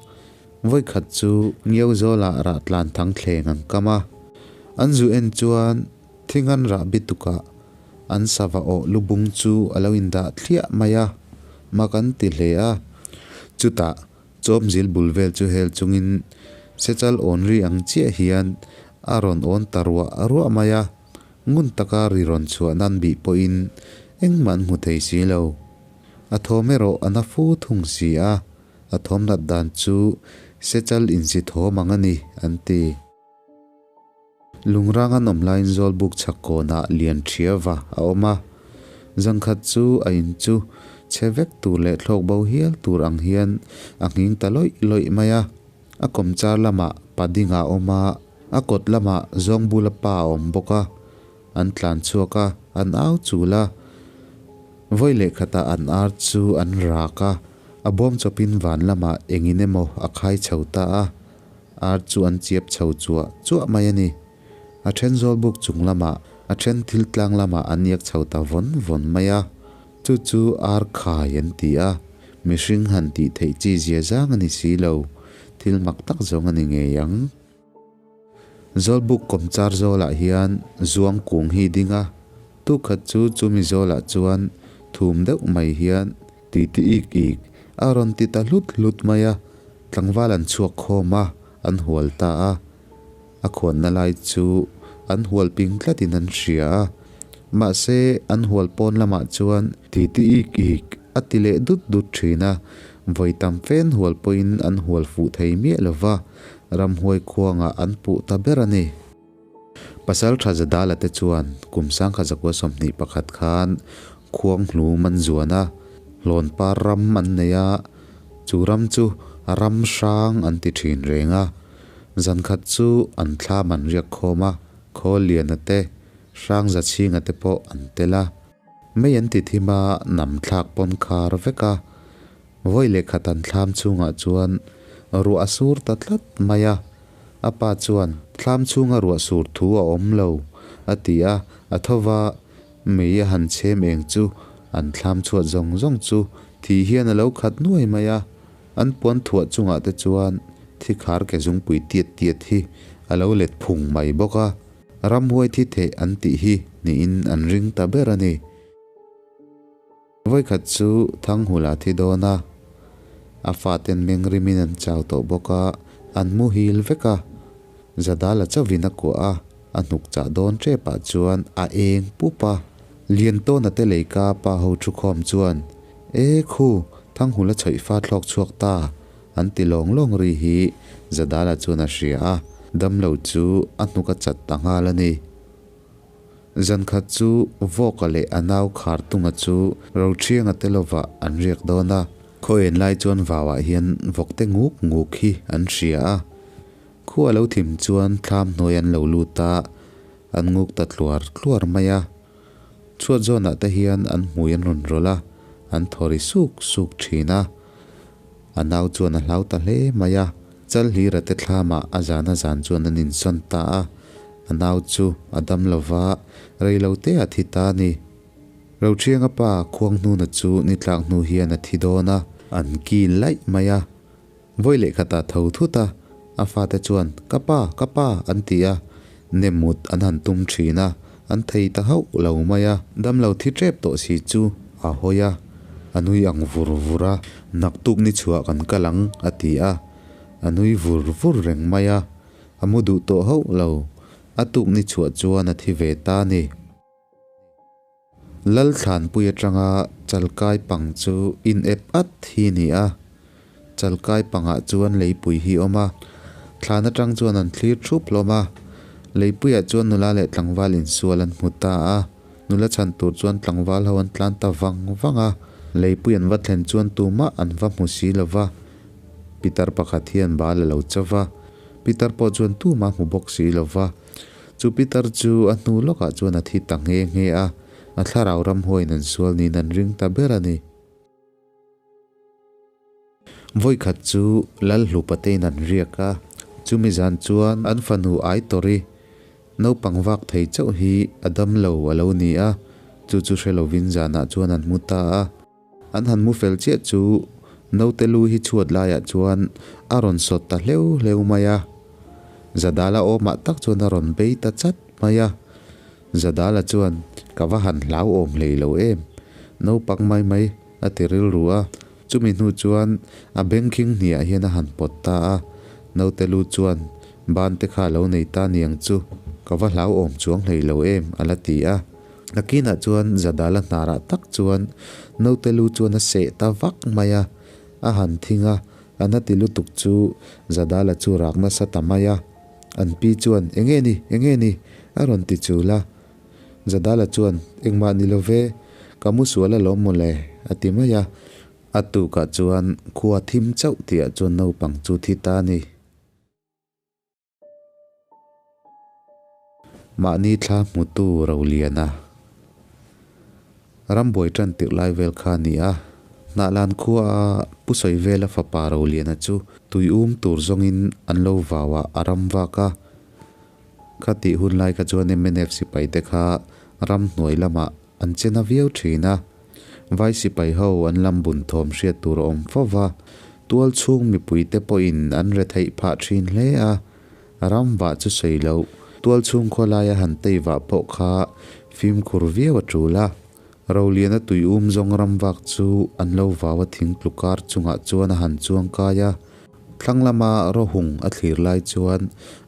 Vawikhat chu Ngiau zawlah rah tlan thang thleng an kam a. An zu en chuan Thingan rah bitukah an sava awh lubung chu a lo indah thliah mai a, mak an ti hle a. Chutah chawmzil bul vel chu hel chungin sechal awn ri ang chiah hian a rawn awn ta ruah ruah mai a, ngun taka ri rawn chhuah nan bih pawhin engmah an hmu thei si lo. A thawm erawh a na fu thung si a, a thawm nat dan chu sechal insi thawm ang a ni, an ti. Lungrang an awm laiin Zawlbuk chhak kawnah lian ṭhiava a awm a. Zangkhat chu a in chu chhe vek tur leh thlawk bo hial tur ang hian a nghing ta lawih lawih mai a. A kawmchar lamah pading a awm a, a kawt lamah Zawngbula pa a awm bawk a. An tlan chhuak a, an au chul a. Vawi leh khatah an ar chu an rak a, a bawm chawpin van lamah engin emaw a khai chho ta a. Ar chu an chiap chho chuah chuah mai a ni. A then zawlbuk chung lamah, a then thil tlang lamah an iak chho ta vawn vawn mai a. Chu chu ar khai an ti a, mihring han tih theih chi zia zang a ni si lo, thil mak tak zawng a ni ngei ang. Zawlbuk kawmchar zawlah hian zuang kung hi ding a, tukhat chu chumi zawlah chuan thum deuh mai hian ti ti ik ik a rawn ti ta hlut hlut mai a. Tlangval an chhuak khawm a, an hual ta a. A khuanna lai chu an hual ping tlatin an hria a. Mahse, an hual pawn lamah chuan ti ti ik ik a ti leh dut dut thin a. Vawi tam fen hual pawhin an hual fuh thei miah lo va, ramhuai khuangah an puh ta ber a ni. Pasal tha Zadala te chuan kum 1921 khan khuang hlum an zuan a, hlawn par ram an nei a, chu ram chu ram hrang an ti thin reng a. Zan khat chu an thlam an riak khawm a, Khawliana te, Hrangzachhinga te pawh an tel a. Mei an ti thim a, nam thlak pawn khar vek a. Vawi leh khat an thlam chhungah chuan ruah a sur ta tlat mai a. A pa chuan, Thlam chhunga ruah sur thu a awm lo, a ti a. A tho va, mei a han chhem eng chu an thlam chhuat zawng zawng chu thi hian a lo khat nuai mai a. An puan thuah chungah te chuan thi khar ke zungpui tiat tiat hi a lo let phung mai bawk a. Ramhuai thi theh an tih hi niin an ring ta ber a ni. Vawikhat chu Thanghula thi dawn a, a faten mengrimin an chau tawh bawk a, an muhil vek a. Zadala chauhin a kuah a, a hnuk chah dawn tepah chuan a eng pup a. Liantawna te leika pa ho thukhawm chuan, E khu, Thanghula chhawih fa thlawk chhuak ta, an ti lawng lawng ri hi Zadala chuan a hria a, damlo chu a hnuk a chat ta nghal a ni. Zan khat chu Vawka leh a nau Khartunga chu Roṭhianga te lovah an riak dawn a. Khaw en lai chuan vauah hian vawkte nguk nguk hi an hria a. Khua lo thim chuan thlam hnuai an lo lut a, an nguk ta tluar tluar mai a. Chhuat zawnah te hian an hmui an rawn rawlh a, an thaw ri suk suk thin a. A nau chuan a hlau ta hle mai a, Chalhlira te thlamah a zan a zan chuan an insawn ta a, a nau chu a dam lo va, rei lo te a thi ta a ni. Roṭhianga pa Khuanghnuna chu ni tlak hnu hian a thi dawn a, an kil laih mai a, vawi lehkhatah tho thut a, a fate chuan Ka pa, ka pa an ti a, nemut an han tum ṭhin a, an thei ta hauh lo mai a. Damlo thi ṭep tawh si chu a hawi a, a nui ang vur vur a, Naktuk ni chhuah kan kal ang a ti a, a nui vur vur reng mai a, a mu duh tawh hauh lo, a tuk ni chhuah chuan a thi ve ta a ni. Lalthlanpui atanga Chalkai pang chu in ep at hi ni a, Chalkai pangah chuan leipui hi awm a, thlan atang chuan an thlir thup hlawm a, leipuiah chuan nula leh tlangval insual an hmu ta a, nula chhan tur chuan tlangval ho an tlan ta vang vang a, leipui an va thlen chuan tumah an va hmu si lo va, Pitar pakhat hian bal a lo cho va, Pitar pawh chuan tumah hmu bawk si lo va. Chu Peter chu a hnu lawkah chuan a thi ta nghe nghe a, a thlarau ramhuaiin an sual niin an ring ta ber a ni. Vawikhat chu Lalhlupa tein an riak a, chumi zan chuan an fanu Aitori, naupang vak thei chauh hi a dam lo a lo ni a, chu chu hre lovin zanah chuan an mu ta a. An han mu fel chiah chu naute lu hi chhuat laiah chuan a rawn sawt ta hleu hleu mai a. Zadala awmah tak chuan a rawn bei ta chat mai a. Zadala chuan, Ka va han hlauhawm hlei lo em, naupang mai mai, a ti rilru a. Chumi hnu chuan a bengkhing hniah hian a han pawt ta a. Naute lu chuan, Ban te kha a lo nei ta niang chu, ka va hlauhawm chuang hlei lo em, a la ti a. Nakinah chuan Zadala hnarah tak chuan naute lu chuan a seh ta vak mai a, a han thing a, a na ti lutuk chu Zadala chu rak nasa ta mai a. An pi chuan, Enge ni? Enge ni? a rawn ti chul a. Zadala chuan, Engmah ni lo ve, ka mu sual alawm mawle, a ti mai a. A tukah chuan khua thim chauh tihah chuan naupang chu thi ta a ni. Mahni thla hmutu Roliana rambuai tan tirh lai vel kha a ni a. Hnahlan khua a Pu Sawivela fapa Roliana chu tui um tur zawngin an lo vau a, a ram vak a. Khatih hun lai kha chuan mnf sipai te kha ramhnuai lamah an che na viau thin a. Vai sipai ho an lam bun thawm hriat tur a awm fo va, tual chhung mipui te pawhin an re theih phah thin hle a. Ram vah chu sawi loh, tual chhung khaw laia han tei vah pawh kha fimkhur viau a tul a. Roliana tui um zawng ram vak chu an lo vau a thing tlu kar chungah chuan a han chuang kai a. Thlang lama rawhung a thlir lai chuan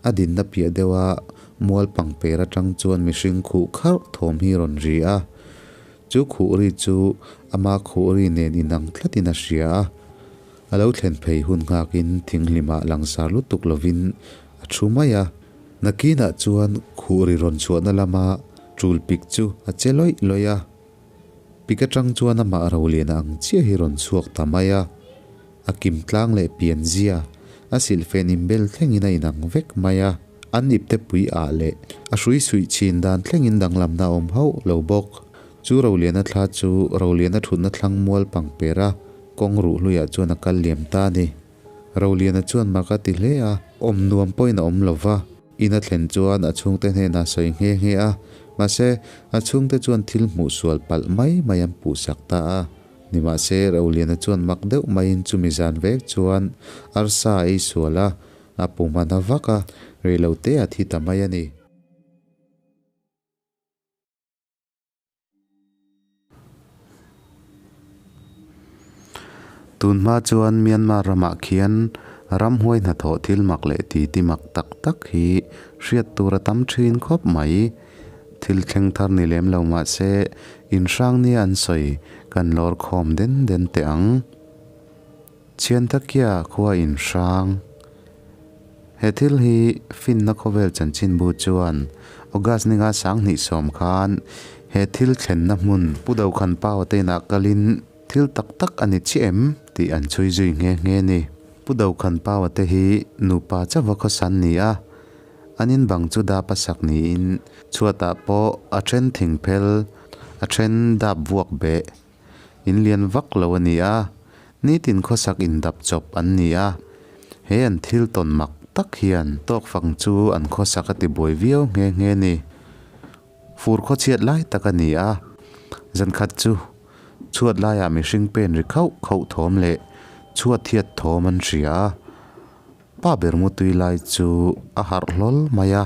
a dinna piah deuha mual pangper atang chuan mihring khuh kharh thawm hi rawn ri a. Chu khuh ri chu ama khuh ri nen inang tlatin a hria a. A lo thlen phei hun nghakin thinghlimah langsar lutuk lovin a thu mai a. Nakinah chuan khuh ri rawn chhuahna lama tul pik chu a che lawih lawih a. Pik atang chuan amah Roliana ang chiah hi rawn chhuak ta mai a. A kim tlang leh pian zia, a silhfen inbel thlengin a inang vek mai a. An ipte pui ah leh a hrui suih chin dan thlengin danglamna a awm hauh lo bawk. Chu Roliana thla chu Roliana thutna thlang mual pang per a. Kawng ruh hluiah chuan a kal liam ta a ni. Roliana chuan mak a ti hle a, awm nuam pawhin a awm lo va. In a thlen chuan a chhungte hnenah a sawi nghe nghe a, mahse, a chhungte chuan thil hmuh sual palh mai mai an puhsak ta a. Nimahse, Roliana chuan mak deuh maiin chumi zan vek chuan arsa a ei sual a, a pum a na vak a, reilote a thi ta mai a ni. Tun hma chuan Myanmar ramah khian ramhuai hnathawh thil mak leh titi mak tak tak hi hriat tur a tam thin khawp mai. Thil thleng thar ni lem lo mah se inhrang nia an sawi kan lawr khawm den den teh ang. Chhiantakia khua inhrang. He thil hi finna khawvel chanchinbu chuan August ninga 2010 khan he thil thlenna hmun Pu Dokhan Pau te inah kalin thil tak tak a ni chiah em tih an chhui zui nghe nghe ni. Pu Dokhan Pau te hi nupa chauha khawsa an ni a, an in bang chu dap a sak niin chhuatah pawh a then thingphel, a then dap vuak beh. In lian vak lo a ni a, nitin khawsak indap chawp an ni a, he an thil tawn mak tak hian tawk fang chu an khawsak a ti buai viau nghe nghe ni. Fur khawchhiat lai tak a ni a, zankhat chu chhuat laiah mihring pen ri khauh khauh thawm leh chhuat hiat thawm an hria a, pa ber mutui lai chu a harh hlawl mai a,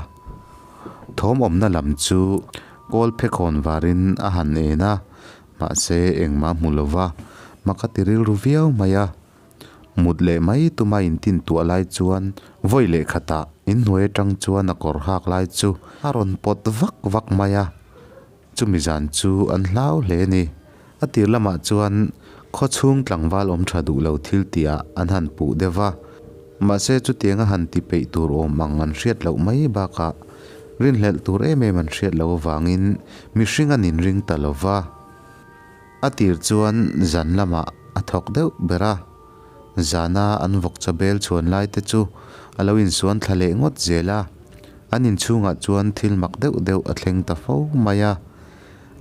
thawm awmna lam chu kawl phekhawn varin a han en a. Mahse, engmah hmu lova mak a ti rilru viau mai a. Mut leh mai tuma intin tuah lai chuan vawi leh khatah inhnuai atang chuan a kawr hak lai chu a rawn pawt vak vak mai a. Chumi zan chu an hlau hle a ni. A tir lamah chuan khawchhung tlangval awm tha duh lo thil tihah an han puh deuh va. Mahse, chutianga han ti peih tur awm ang an hriat loh mai bakah rinhlelh tur em em an hriat loh avangin mihring an inring ta lo va. A tir chuan zan lamah a thawk deuh ber a, zana an vawk chabel chhuan lai te chu a lo insuan thla leh ngawt zel a, an inchhungah chuan thil mak deuh deuh a thleng ta fo mai a.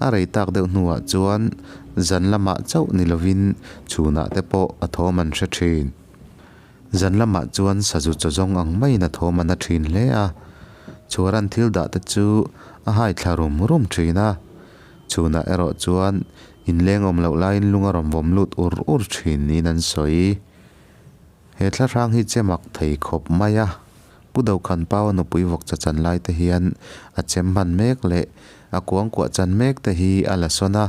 A rei tak deuh hnuah chuan zan lamah chauh ni lovin chhunah te pawh a thawm an hre thin. Zan lamah chuan sazu chaw zawng ang maiin a thawm a na thin hle a, chhuaran thil dah te chu a hai thla rum rum thin a. Chhunah erawh chuan inleng awm loh laiin lung a rawn vawm lut ur ur thin niin an sawi. He thlahrang hi che mak thei khawp mai a, Pu Dokhan Pau a nupui vawk cha chan lai te hian a chem hman mek leh a kuangkuah chan mek te hi a la sawn a,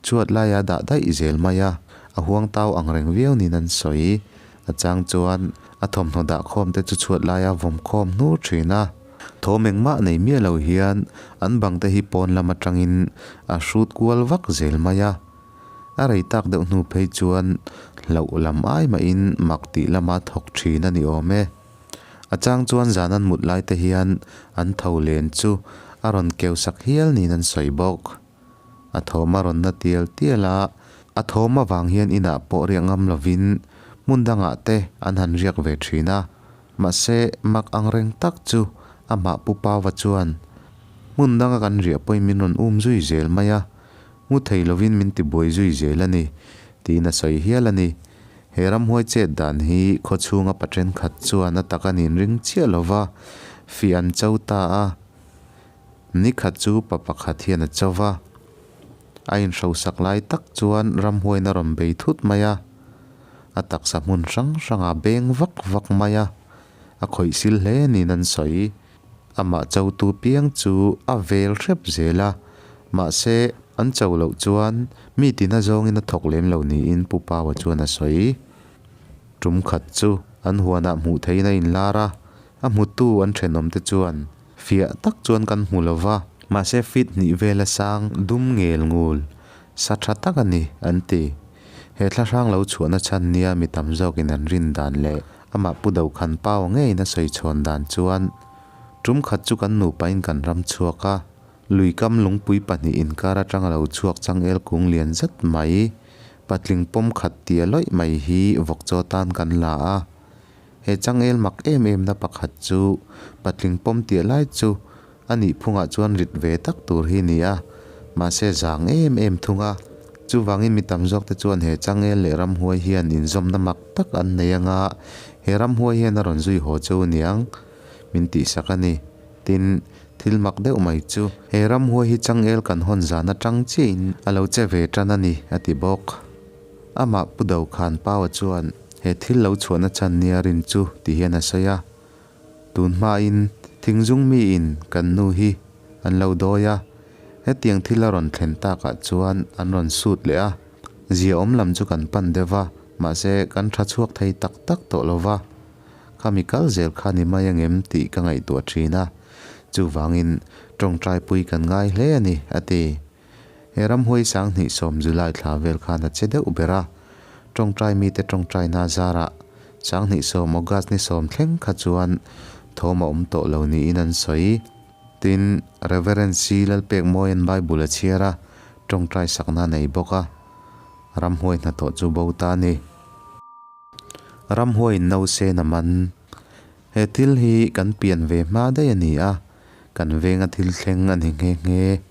Chuat laia dah daih zel mai a, a huang tau ang reng viau niin an sawi. A chang chuan a thawmhnaw dah khawm te chu chhuat laia vawm khawm hnur thin a. Thawm engmah nei miah lo hian an bang te hi pawn lam atangin a hrut kual vak zel mai a. A rei tak deuh hnu phei chuan hlauh lam ai mahin mak tih lama thawk thin a ni awm e. A chang chuan zan an mut lai te hian an tho len chu a rawn keu sak hial niin an sawi bawk. A thawm a rawn na tial tial a, a thawm avang hian inah pawh riak ngam lovin hmun dangah te an han riak ve thin a. Mahse, mak ang reng tak chu amah Pu Pauva chuan hmun danga kan riah pawhin min rawn um zui zel mai a, mu thei lovin min tibuai zui zel a ni, tiin a sawi hial a ni. He ramhuai chet dan hi khawchhunga pa thenkhat chuan a tak an inring chiah lova, fih an cho ta a. Ni khat chu pa pakhat hian a cho va, a inhrosak lai tak chuan ramhuain a rawn bei thut mai a, a taksa hmun hrang hrangah beng vak vak mai a, a khawih sil hle niin an sawi. Amah chotu piang chu a vel hrep zel a, mahse an cho loh chuan mi tina zawngin a thawk lem lo niin Pu Paua chuan a sawi. Tum khat chu an huanah hmuh theihin a inlar a, a hmutu an thenawmte chuan Fiah tak chuan kan hmu lo va, mahse feet hnih vela sang dum ngel ngul, sa tha tak a ni, an ti. He thlahrang lo chhuahna chhan nia mi tam zawkin an rin dan leh amah Pu Dokhan Pau ngeiin a sawi chhawn dan chuan, Tum khat chu kan nupain kan ram chhuak a, lui kam lungpui pahnih inkar atanga lo chhuak changel kung lian zet mai, patling pawm khat tia lawih mai hi vawkchaw tan kan la a. He changel mak em em na pakhat chu patling pawm tiah lai chu a nih phungah chuan rit ve tak tur hi ni a, mahse zang em em thung a. Chuvangin mi tam zawkte chuan he changel leh ramhuai hian inzawmna mak tak an nei anga he ramhuai hian a rawn zui haw cheu aniang min tihsak a ni. Tin, thil mak deuh mai chu he ramhuai hi changel kan hawn zan atang chiahin a lo che ve tan a ni, a ti bawk. Amah Pu Dokhan Paua chuan he thil lo chhuahna chhan nia rin chu ti hian a sawi a. Tun hmain thingzung miin kan nu hi an lo dawi a, hetiang thil a rawn thlen takah chuan an rawn sut leh a, ziaawm lam chu kan pan deuh va, mahse kan tha chhuak thei tak tak tawh lo va, khami kal zel kha ni mai angem tih ka ngaihtuah thin a, chuvangin tawngtaipui kan ngai hle a ni, a ti. He ramhuai sanghnih sawm July thla vel khan a che deuh ber a, tawngtai mite tawngtaina zarah sanghnih sawm August ni sawm thleng kha chuan thawm a awm tawh lo niin an sawi. Tin, Reverend C. Lalpekmawia'n Bible a chhiar a, tawngtai sakna a nei bawk a, ramhuai hnathawh chu bo ta a ni. Ramhuaiin nause na man. He thil hi kan pian ve hma daih a ni a, kan venga thil thleng a ni nghe nghe.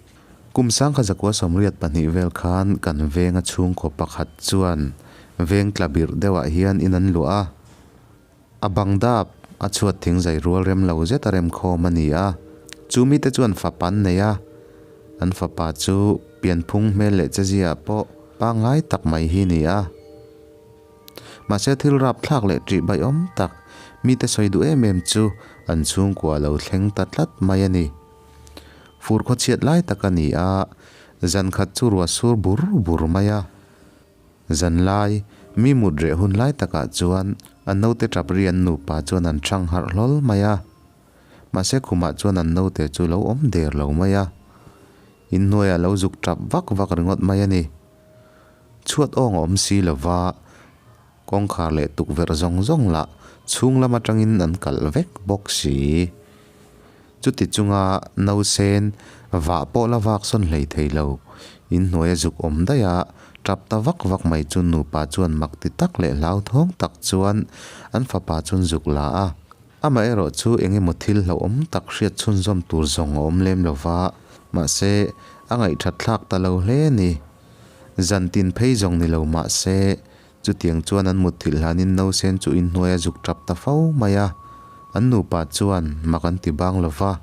Kum sangkha zakua sawmriat pahnih vel khan kan venga chhungkaw pakhat chuan veng tla birh deuhah hian in an luah a. A bang dap a chhuat thing zai rual rem lo zet a rem khawm a ni a. Chu mite chuan fapa an nei a, an fapa chu pianphung hmel leh chezia pawh pangngai tak mai hi ni a. Mahse thil rapthlak leh ṭih baiawm tak mite sawi duh em em chu an chhungkua lo thleng ta tlat mai a ni. Fur khawchhiat lai tak a ni a, zan khat chu ruah sur bur bur mai a. Zan lai, mi mut reh hun lai takah chuan an naute ṭap ri an nupa chuan an chhang harh hlawl mai a. Mahse khumah chuan an naute chu lo awm der lo mai a. Inhnuaiah lo zuk ṭap vak vak ringawt mai a ni. Chhuat awng a awm si lova, kawngkhar leh tukverh zawng zawng lah chhung lam atangin an kalh vek bawk si. Chuti chunga nausen vah pawh la vak sawn hlei thei lo, inhnuai a zuk awm daih a, tap ta vak vak mai chu nupa chuan mak ti tak leh hlauthawng tak chuan an fapa chuan zuk la a. Amaherawh chu eng emaw thil hlauhawm tak hriat chhunzawm tur zawng a awm lem lova, mahse a ngaihthat thlak ta lo hle a ni. Zan tin phei zawng ni lo mah se, chutiang chuan an mutthilh hlanin nausen chu inhnuai a zuk tap ta fo mai a. An nupa chuan mak an ti bang lo va,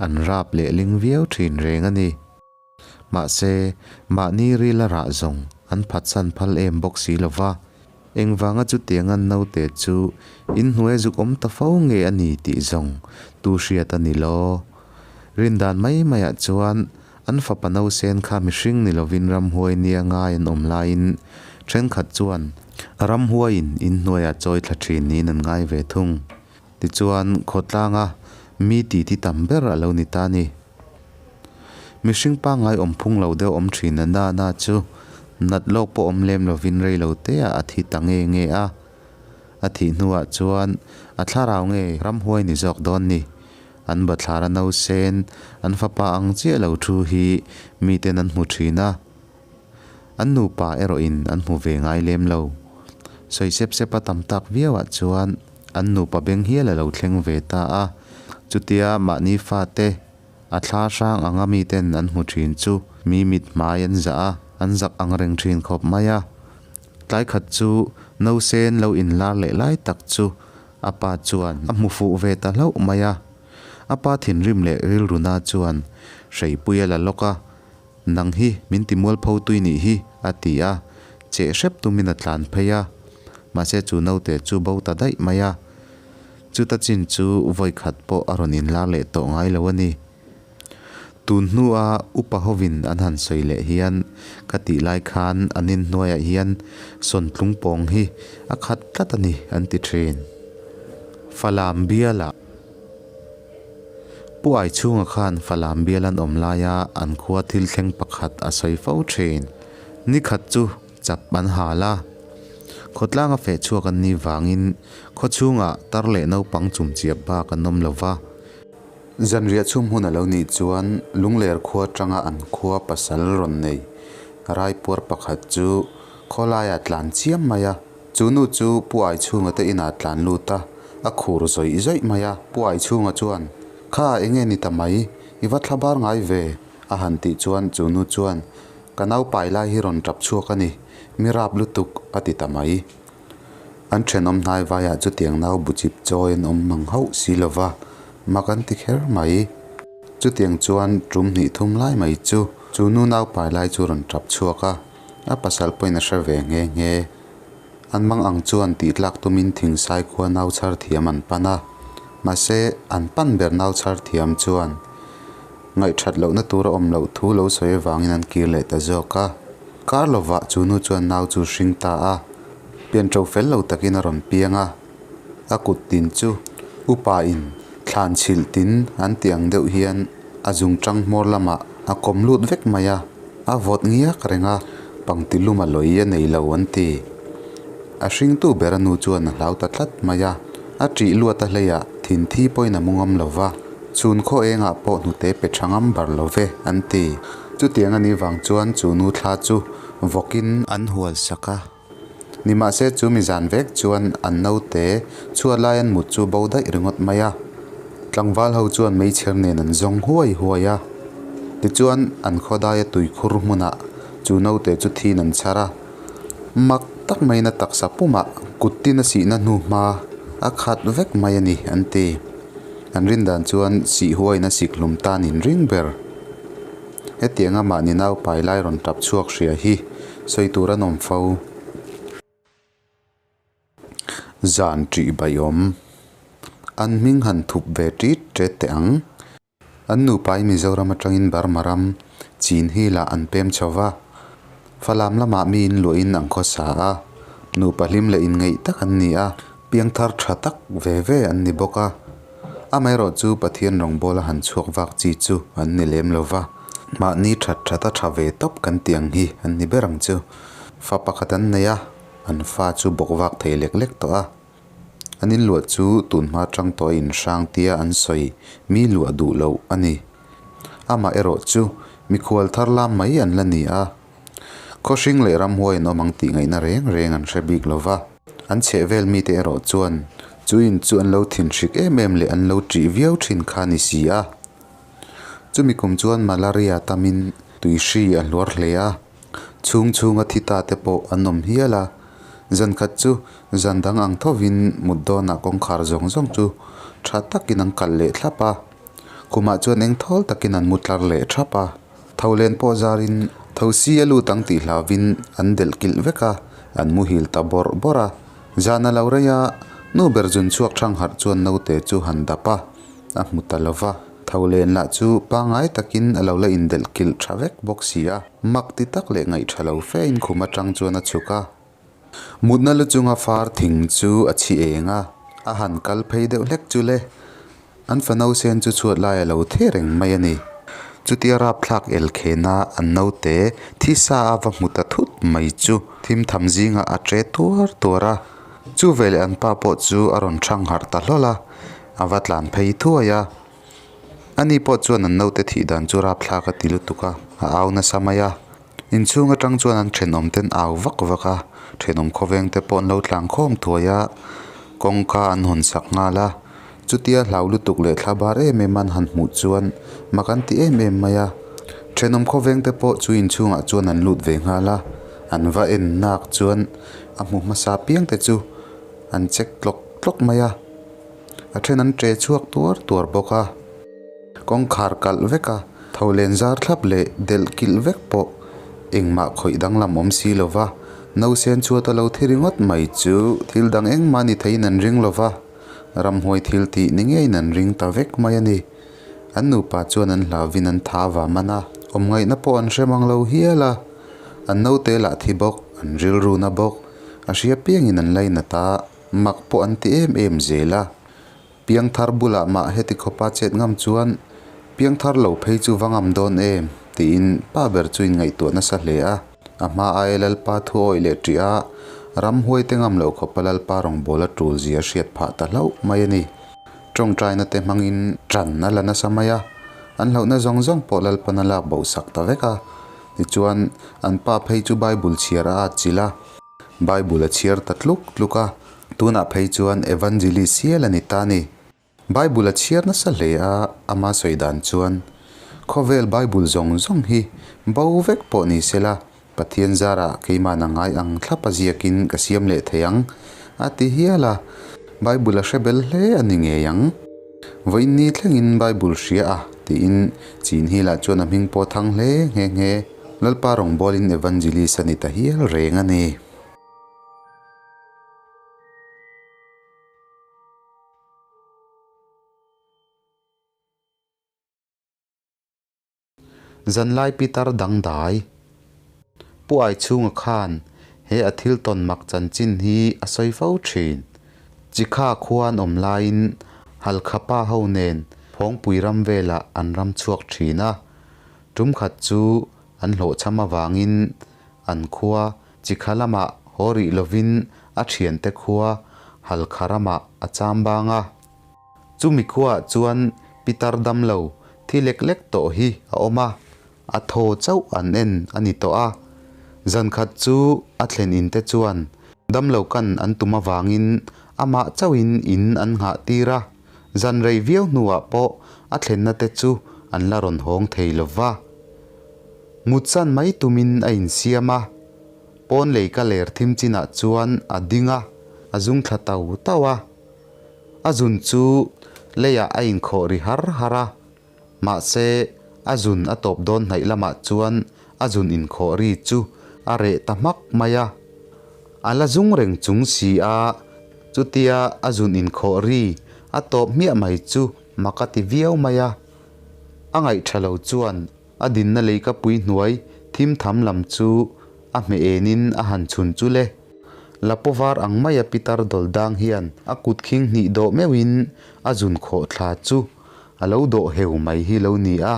an rap leh ling viau thin reng a ni. Mahse, mahni ril a rah zawng an phatsan phal em bawk si lo va. Engvanga chutiang an naute chu inhnuai a zuk awm ta fo nge a ni tih zawng tu hriat a ni lo. Rindan mai maiah chuan An fapa nausen kha mihring ni lovin ramhuai nia ngai an awm laiin thenkhat chuan ramhuaiin inhnuaiah chawi thla thin niin an ngai ve thung. Tichuan, khawtlanga mi titi tam ber a lo ni ta ni. Mihring pangngai awm phung lo deuh awm thin a na na chu nat lawk pawh awm lem lovin rei lo teah a thi ta nge nge a. A thih hnuah chuan a thlarau nge ramhuai ni zawk dawn ni. An bathlar a nausen, an fapa ang chiah lo thu hi miten an hmu thin a, an nupa erawhin an hmu ve ngai lem lo. Sawi sep sep a tam tak viauah chuan an nupa beng hial a lo thleng ve ta a, chutia mahni fate a thla hrang anga miten an hmu thin chu mi mit hmai an zah a, an zak ang reng thin khawp mai a. Tlai khat chu nausen lo inlar leh lai tak chu A pa chuan a hmu fuh ve ta hlauh mai a. A pa thinrim leh rilruna chuan hreipui a la lawk a, Nang hi min ti mualpho tui nih hi, a ti a. Cheh hrep tumin a tlan phei a. Mahse chu naute chu bo ta daih mai a. Chuta chin chu vawi khat pawh a rawn inlar leh tawh ngai lo a ni. Tun hnua upa hovin an han sawi leh hian ka tih lai khan an inhnuaiah hian sawntlung pawng hi a khat tlat a ni an ti thin. Falam bialah Pu Aichhunga khan Falam bial an awm laia an khua thil thleng pakhat a sawi fo thin. Ni khat chu chap an hal a, khawtlanga feh chhuak an nih vangin khawchhungah tar leh naupang chumchiap bak an awm lo va. Zanriah chhum hun a lo nih chuan Lungler khua atanga an khua pasal rawn nei Raipuar pakhat chu khawlaiah tlan chiam mai a. Chu nu chu Pu Aichhunga te inah tlan lut a, a khur zawih zawih mai a. Pu Aichhunga chuan, Kha enge ni ta mai, i va thla bar ngai ve? a han tih chuan chu nu chuan, Ka nau pai lai hi rawn tap chhuak a ni, mi rap lutuk, a ti ta mai. An thenawm hnai vaiah chutiang nau buchip chawi an awm mang hauh si lo va, mak an ti kher mai. Chutiang chuan tum hnih thum lai mai chu chu nu nau pai lai chu rawn tap chhuak a, a pasal pawhin a hre ve nghe nghe. An mang ang chuan tih tlak tumin thingsai khua nau chhar thiam an pan a, mahse an pan ber nau chhar thiam chuan ngaihthat lohna tur a awm loh thu lo sawi avangin an kir leh ta zawk a. Kar lovah chu nu chuan nau chu hring ta a, pianṭo fel lo takin a rawn piang a, a kut tin chu upa in thlan chhilh tin an tih ang deuh hian a zungṭang hmawr lamah a kawm lut vek mai a, a vawt ngiak reng a, pangti lum a lawi a nei lo an ti. A hringtu ber a nu chuan a hlau ta tlat mai a, a ṭih luat a hleiah thinthi pawhin a mu ngam lo va, chhun khaw engah pawh hnute pe ṭha ngam bar lo ve an ti. Chutiang a nih vang chuan chu nu thla chu vawkin an hual sak a. Nimahse chu mi zan vek chuan an naute chhuat lai an mut chu bo daih ringawt mai a. Tlangval ho chuan meichher nen an zawng huai huai a. Tichuan an khawdaia tuikhur hmunah chu naute chu thin an chhar a. Mak tak maiin a taksa pumah kut tin a sihna hnu hma a khat vek mai a ni an ti. An rin dan chuan sih huaiin a sik hlum tan in ring ber. Hetianga mahni naupai lai rawn tap chhuak hria hi sawi tur an awm fo. Zan ṭih baiawm. An hming han thup ve ṭit ṭet teh ang. An nupa hi Mizoram aṭangin Burma ram, Chin hi lah an pem chho va. Falam lamah mi in luahin an khawsa a, nupa hlim leh inngeih tak an ni a, piangthar ṭha tak ve ve an ni bawk a. Amaherawh chu Pathian rawngbawla han chhuak vak chi chu an ni lem lo va, mahni ṭhat ṭhat a ṭha ve tawp kan tih ang hi an ni ber ang chu. Fa pakhat an nei a, an fa chu bawk vak thei lek lek tawh a. An inluah chu tunhma ṭang tawh a inhrang tia an sawi mi luah duh loh a ni. Amaherawh chu mikhual thar lam mai an la ni a, khawhring leh ramhuai an awm ang tih ngaihna reng reng an hre bik lo va. An chheh vel mite erawh chuan chu in chu an lo thinhrik em em leh an lo ṭih viau ṭhin kha a ni si a. Chumi kum chuan malaria tamin tuihri a hluar hle a, chhung chhunga thi ta te pawh an awm hial a. Zan khat chu zan dang ang thovin mut dawnah kawngkhar zawng zawng chu tha takin an kalh leh thlap a, khumah chuan eng thawl takin an mu tlar leh thap a. Tho len pawh zarin tho si a lut ang tih hlauvin an delh kilh vek a, an muhil ta bawrh bawrh a. Zan a lo rei a, nu ber zun chhuak thang harh chuan naute chu han dap a, a hmu ta lo va. Tho len lah chu pangngai takin a lo la indelh kilh tha vek bawk si a, mak ti tak leh ngaih tha lo fe in khum atang chuan a chhuk a. Mutna lu chunga far thing chu a chhi eng a, a han kal phei deuh hlek chu le. An fano sen chu chhuat lai a lo the reng mai a ni. Chutia rapthlak el khena an naute thisa a va hmu ta thut mai chu thim tham zingah a tre tuar tuar a. Chu veleh an pa pawh chu a rawn thang harh ta hlawl a, a va tlan phei thuai a. Ani pawh chuan an naute thih dan chu rapthlak a ti lutuk a, a au nasa mai a. Inchhung atang chuan an thenawm ten au vak vak a, thenawm khawveng te pawh an lo tlang khawm thuai a, kawngka an hawn sak nghal a, chutia hlau lutuk leh thla bar em em an han hmuh chuan mak an ti em em mai a, thenawm khawveng te pawh chu inchhungah chuan an lut ve nghal a, an va en nak chuan a hmu hmasa piang te chu an check tlawk tlawk mai a, a then an ṭe chhuak tuar tuar bawk a. Kawngkhar kalh vek a, tho len zar thlap leh delh kilh vek pawh engmah khawih danglam awm si lo va, nausen chhuat a lo thi ringawt mai chu thil dang engmah ni theiin an ring lo va, ramhuai thil tih ni ngeiin an ring ta vek mai a ni. An nupa chuan an hlauvin an tha va man a, awmngaihna pawh an hre mang lo hial a, an naute lah thi bawk, an rilruna bawk, a hria piangin an lainat a, mak pawh an ti em em zel a. Piangthar bulah mah heti khawpa chet ngam chuan piangthar lo phei chu va ngam dawn em? tiin pa ber chu inngaihtuah nasa hle a. A hma aia Lalpa thu awih leh ṭih a, ramhuai te ngam loh khawpa Lalpa rawngbâwl a ṭul zia hriat phah ta hlauh mai a ni. Ṭawngṭaina te hmangin ṭan a la nasa mai a, an hlauhna zawng zawng pawh Lalpan a lak boh sak ta vek a. Tichuan, an pa phei chu Bible chhiar a atchilh a. Bible a chhiar ta tluk tluk a, tunah phei chuan Evangelist hial a ni ta a ni. Bible a chhiar nasa hle a, ama sawi dan chuan, Khawvel Bible zawng zawng hi bo vek pawh ni sela, Pathian zarah keimahna ngai ang thlap a ziakin ka siam leh thei ang, a ti hial a. Bible a hre bel hle a ni ngei ang. Vawiin thlengin Bible hria a, tiin Chin Hill-ah chuan a hming pawh thang hle nghe nghe. Lalpa rawngbawlin Evangelist a ni ta hial reng a ni. Zanlai pitar dangdai. Pu Aichhunga khan he a thil tawn mak chanchin hi a sawi fo thin. Chikha khua an awm laiin Halkha pa ho nen Phawngpui ram velah an ram chhuak thin a. Tum khat chu an hlawhchham avangin an khua Chikha lamah haw rih lovin a thiante khua Halkha ramah a cham bang a. Chumi khuaah chuan pitar damlo thi lek lek tawh hi a awm a, a thaw chauh an en a ni tawh a. Zan khat chu a thlen in te chuan damlo kan an tum avangin amah chauhin in an nghah tir a, zan rei viau hnuah pawh a thlenna te chu an la rawn hawng thei lo va. Mutsan mai tumin a insiam a, pawn lei ka ler thim chinah chuan a ding a, a zung thla tau tau a. A zun chu leiah a inkhawh ri har har a, mahse a zun a tawp dawn hnaih lamah chuan a zun inkhawh ri chu a reh ta hmak mai a. A la zung reng chung si a, chutia a zun inkhawh ri a tawp hmiah mai chu mak a ti viau mai a. A ngaihtha lo chuan a dinna leikapui hnuai thim tham lam chu a hmeh enin a han chhun chu le. Lapaw var ang maia pitar dawl dang hian a kut khing hnih dawh meuhin a zun khawh thla chu a lo dawh heu mai hi lo ni a.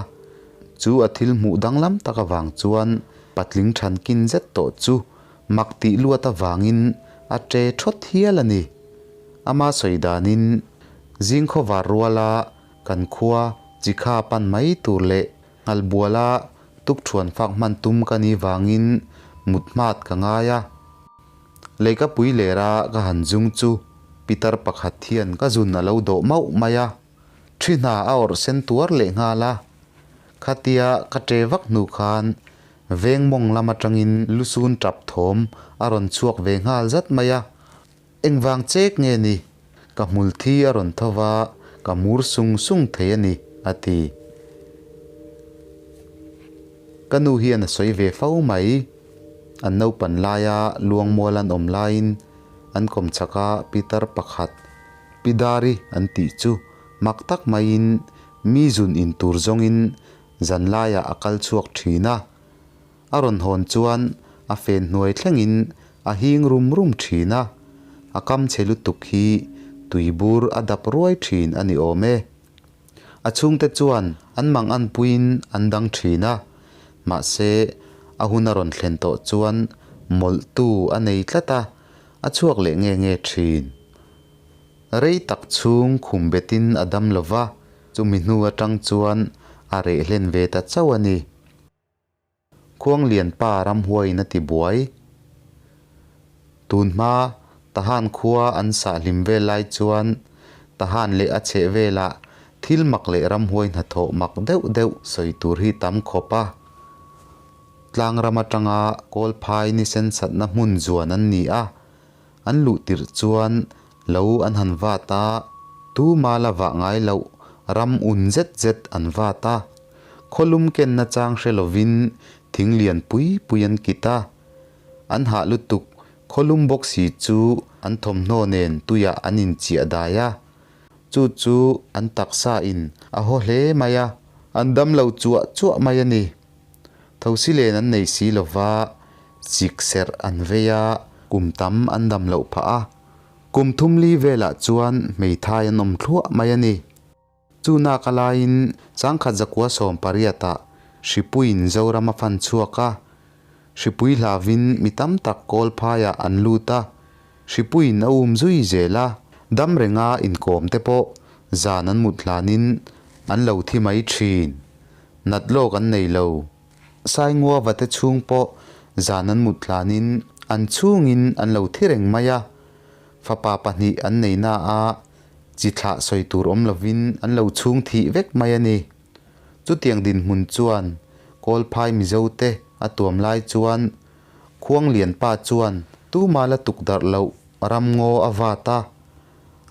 Chu a thil hmuh danglam tak avang chuan patling than kin zet tawh chu mak tih luat avangin a ṭe ṭhawt hial a ni. Ama sawi danin zing khawvar ruala kan khua chikha pan mai tur leh Nghalbuala tukṭhuan fak hman tum ka ni vangin mut hmat ka ngai a. Leikapui lera ka han zung chu pitar pakhat hian ka zun a lo dawh mauh mai a, ṭhi hna a awrh sen tuar leh nghal a. Khatia ka ṭe vak hnu khan veng mawng lam aṭangin lusun ṭap thawm a rawn chhuak ve nghal zat mai a. Engvang chek nge ni? Ka hmul thi a rawn tho va, ka mur sung sung thei a ni, a ti. Ka nu hian a sawi ve fo mai. An naupan laia Luangmual an awm laiin an kawm chak a pitar pakhat, Pi Dari an tih chu mak tak maiin mi zun in tur zawngin zanlaiah a kal chhuak thin a. A rawn hawn chuan a fen hnuai thlengin a hing rum rum thin a, a kam chhe lutuk hi tuibur a dap ruai thin a ni awm e. A chhungte chuan an mang anpuiin an dang thin a, mahse a hun a rawn thlen tawh chuan mawlhtu a nei tlat a, a chhuak leh nge nge thin. Rei tak chhung khum betin a dam lo va, chumi hnu atang chuan a reh hlen ve ta chauh a ni. Khuanglian pa ramhuaiin a ti buai. Tun hma Tahan khua an sah hlim vel lai chuan Tahan leh a chheh velah thil mak leh ramhuai hnathawh mak deuh deuh sawi tur hi tam khawp a. Tlang ram atanga Kawlphai ni sensatna hmun zuan an ni a, an luh tirh chuan lo an han vat a, tuma la vah ngai loh ram un zet zet an vat a. Khawlum kenna chang hre lovin thing lian pui pui an kit a, an hah lutuk khawlum bawk si chu an thawmhnaw nen tuiah an inchiah dai a, chu chu an taksa in a haw hle mai a, an dam lo chuah chuah mai a ni. Thosi len an nei si lova, chik serh an vei a, kum tam an dam loh phah a, kum thum li velah chuan hmeithai an awm thluah mai a ni. Chu nak a laiin changkhat zakua 18 ah Hripuiin Zoram a fan chhuak a, Hripui hlavin mi tam tak kawl phaiah an lut a, Hripuiin a um zui zel a, dam renga inkawm te pawh zan an mut hlanin an lo thi mai thin. Nat lawk an nei lo. Sainguava te chhung pawh zan an mut hlanin an chhungin an lo thi reng mai a, fapa pahnih an nei na a, Chi thlah sawi tur awm lovin an lo chhung thih vek mai a ni. Chutiang dinhmun chuan Kawlphai Mizote a tuam lai chuan Khuanglianpa chuan tuma la tukdarh loh ramngaw a vat a,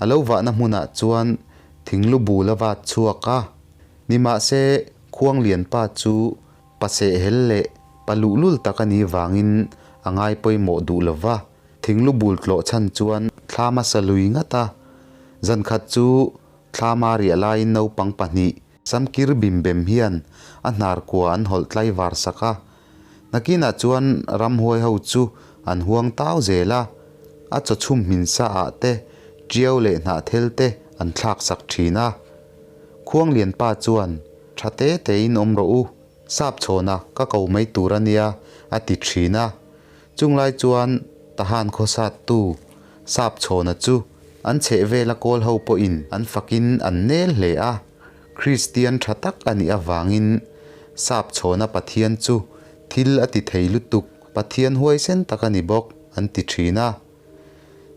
a lo vahna hmunah chuan thinglu bul a vat chhuak a. Nimahse, Khuanglianpa chu pa sehhel leh pa luhlul tak a nih vangin a ngai pawimawh duh lo va, thinglu bul tlawh chhan chuan thlam a sa lui ngat a. Zankhat chu thlama riah laiin naupang pahnih Samkir bim bem hian a hnar kua an hawlh tlai var sak a. Nakinah chuan ramhuai ho chu an huang tau zel a, a chaw chhum hmin sa ah te, tiau leh hnah thel te an thlak sak thin a. Khuanglianpa chuan, Tha te tein awm rawh u, sap chhawna ka ko mai tur a nia, a ti thin a. Chunglai chuan Tahan khawsat tu sap chhawna chu an chheh vela kawl ho pawhin an fakin an nel hle a. Kristian tha tak a nih avangin sap chhawna Pathian chu thil a ti thei lutuk, Pathian huaisen tak a ni bawk an ti thin a.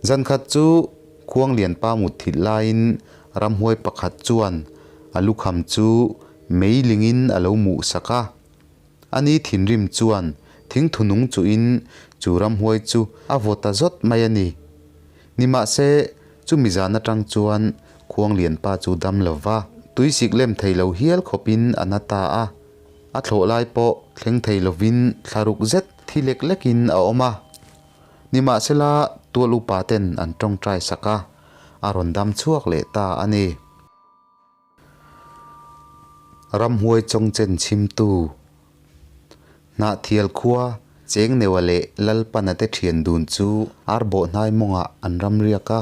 Zankhat chu Khuanglianpa mutthilh laiin ramhuai pakhat chuan a lukham chu meilingin a lo muhsak a. Ani thinrim chuan thingthu nung chuhin chu ramhuai chu a vaw ta zawt mai a ni. Nimahse, chumi zan atang chuan Khuanglianpa chu dam lo va, tuisik lem thei lo hial khawpin a na ta a. A thlawh lai pawh thleng thei lovin thlaruk zet thi lek lekin a awm a. Nimahsela, tual upa ten an tawngtai sak a, a rawn dam chhuak leh ta a ni. Ramhuai chawngchen chhimtu, Hnahthial khua, Chengneua leh Lalpana te thian dun chu arbawh hnai mawngah an ram riak a.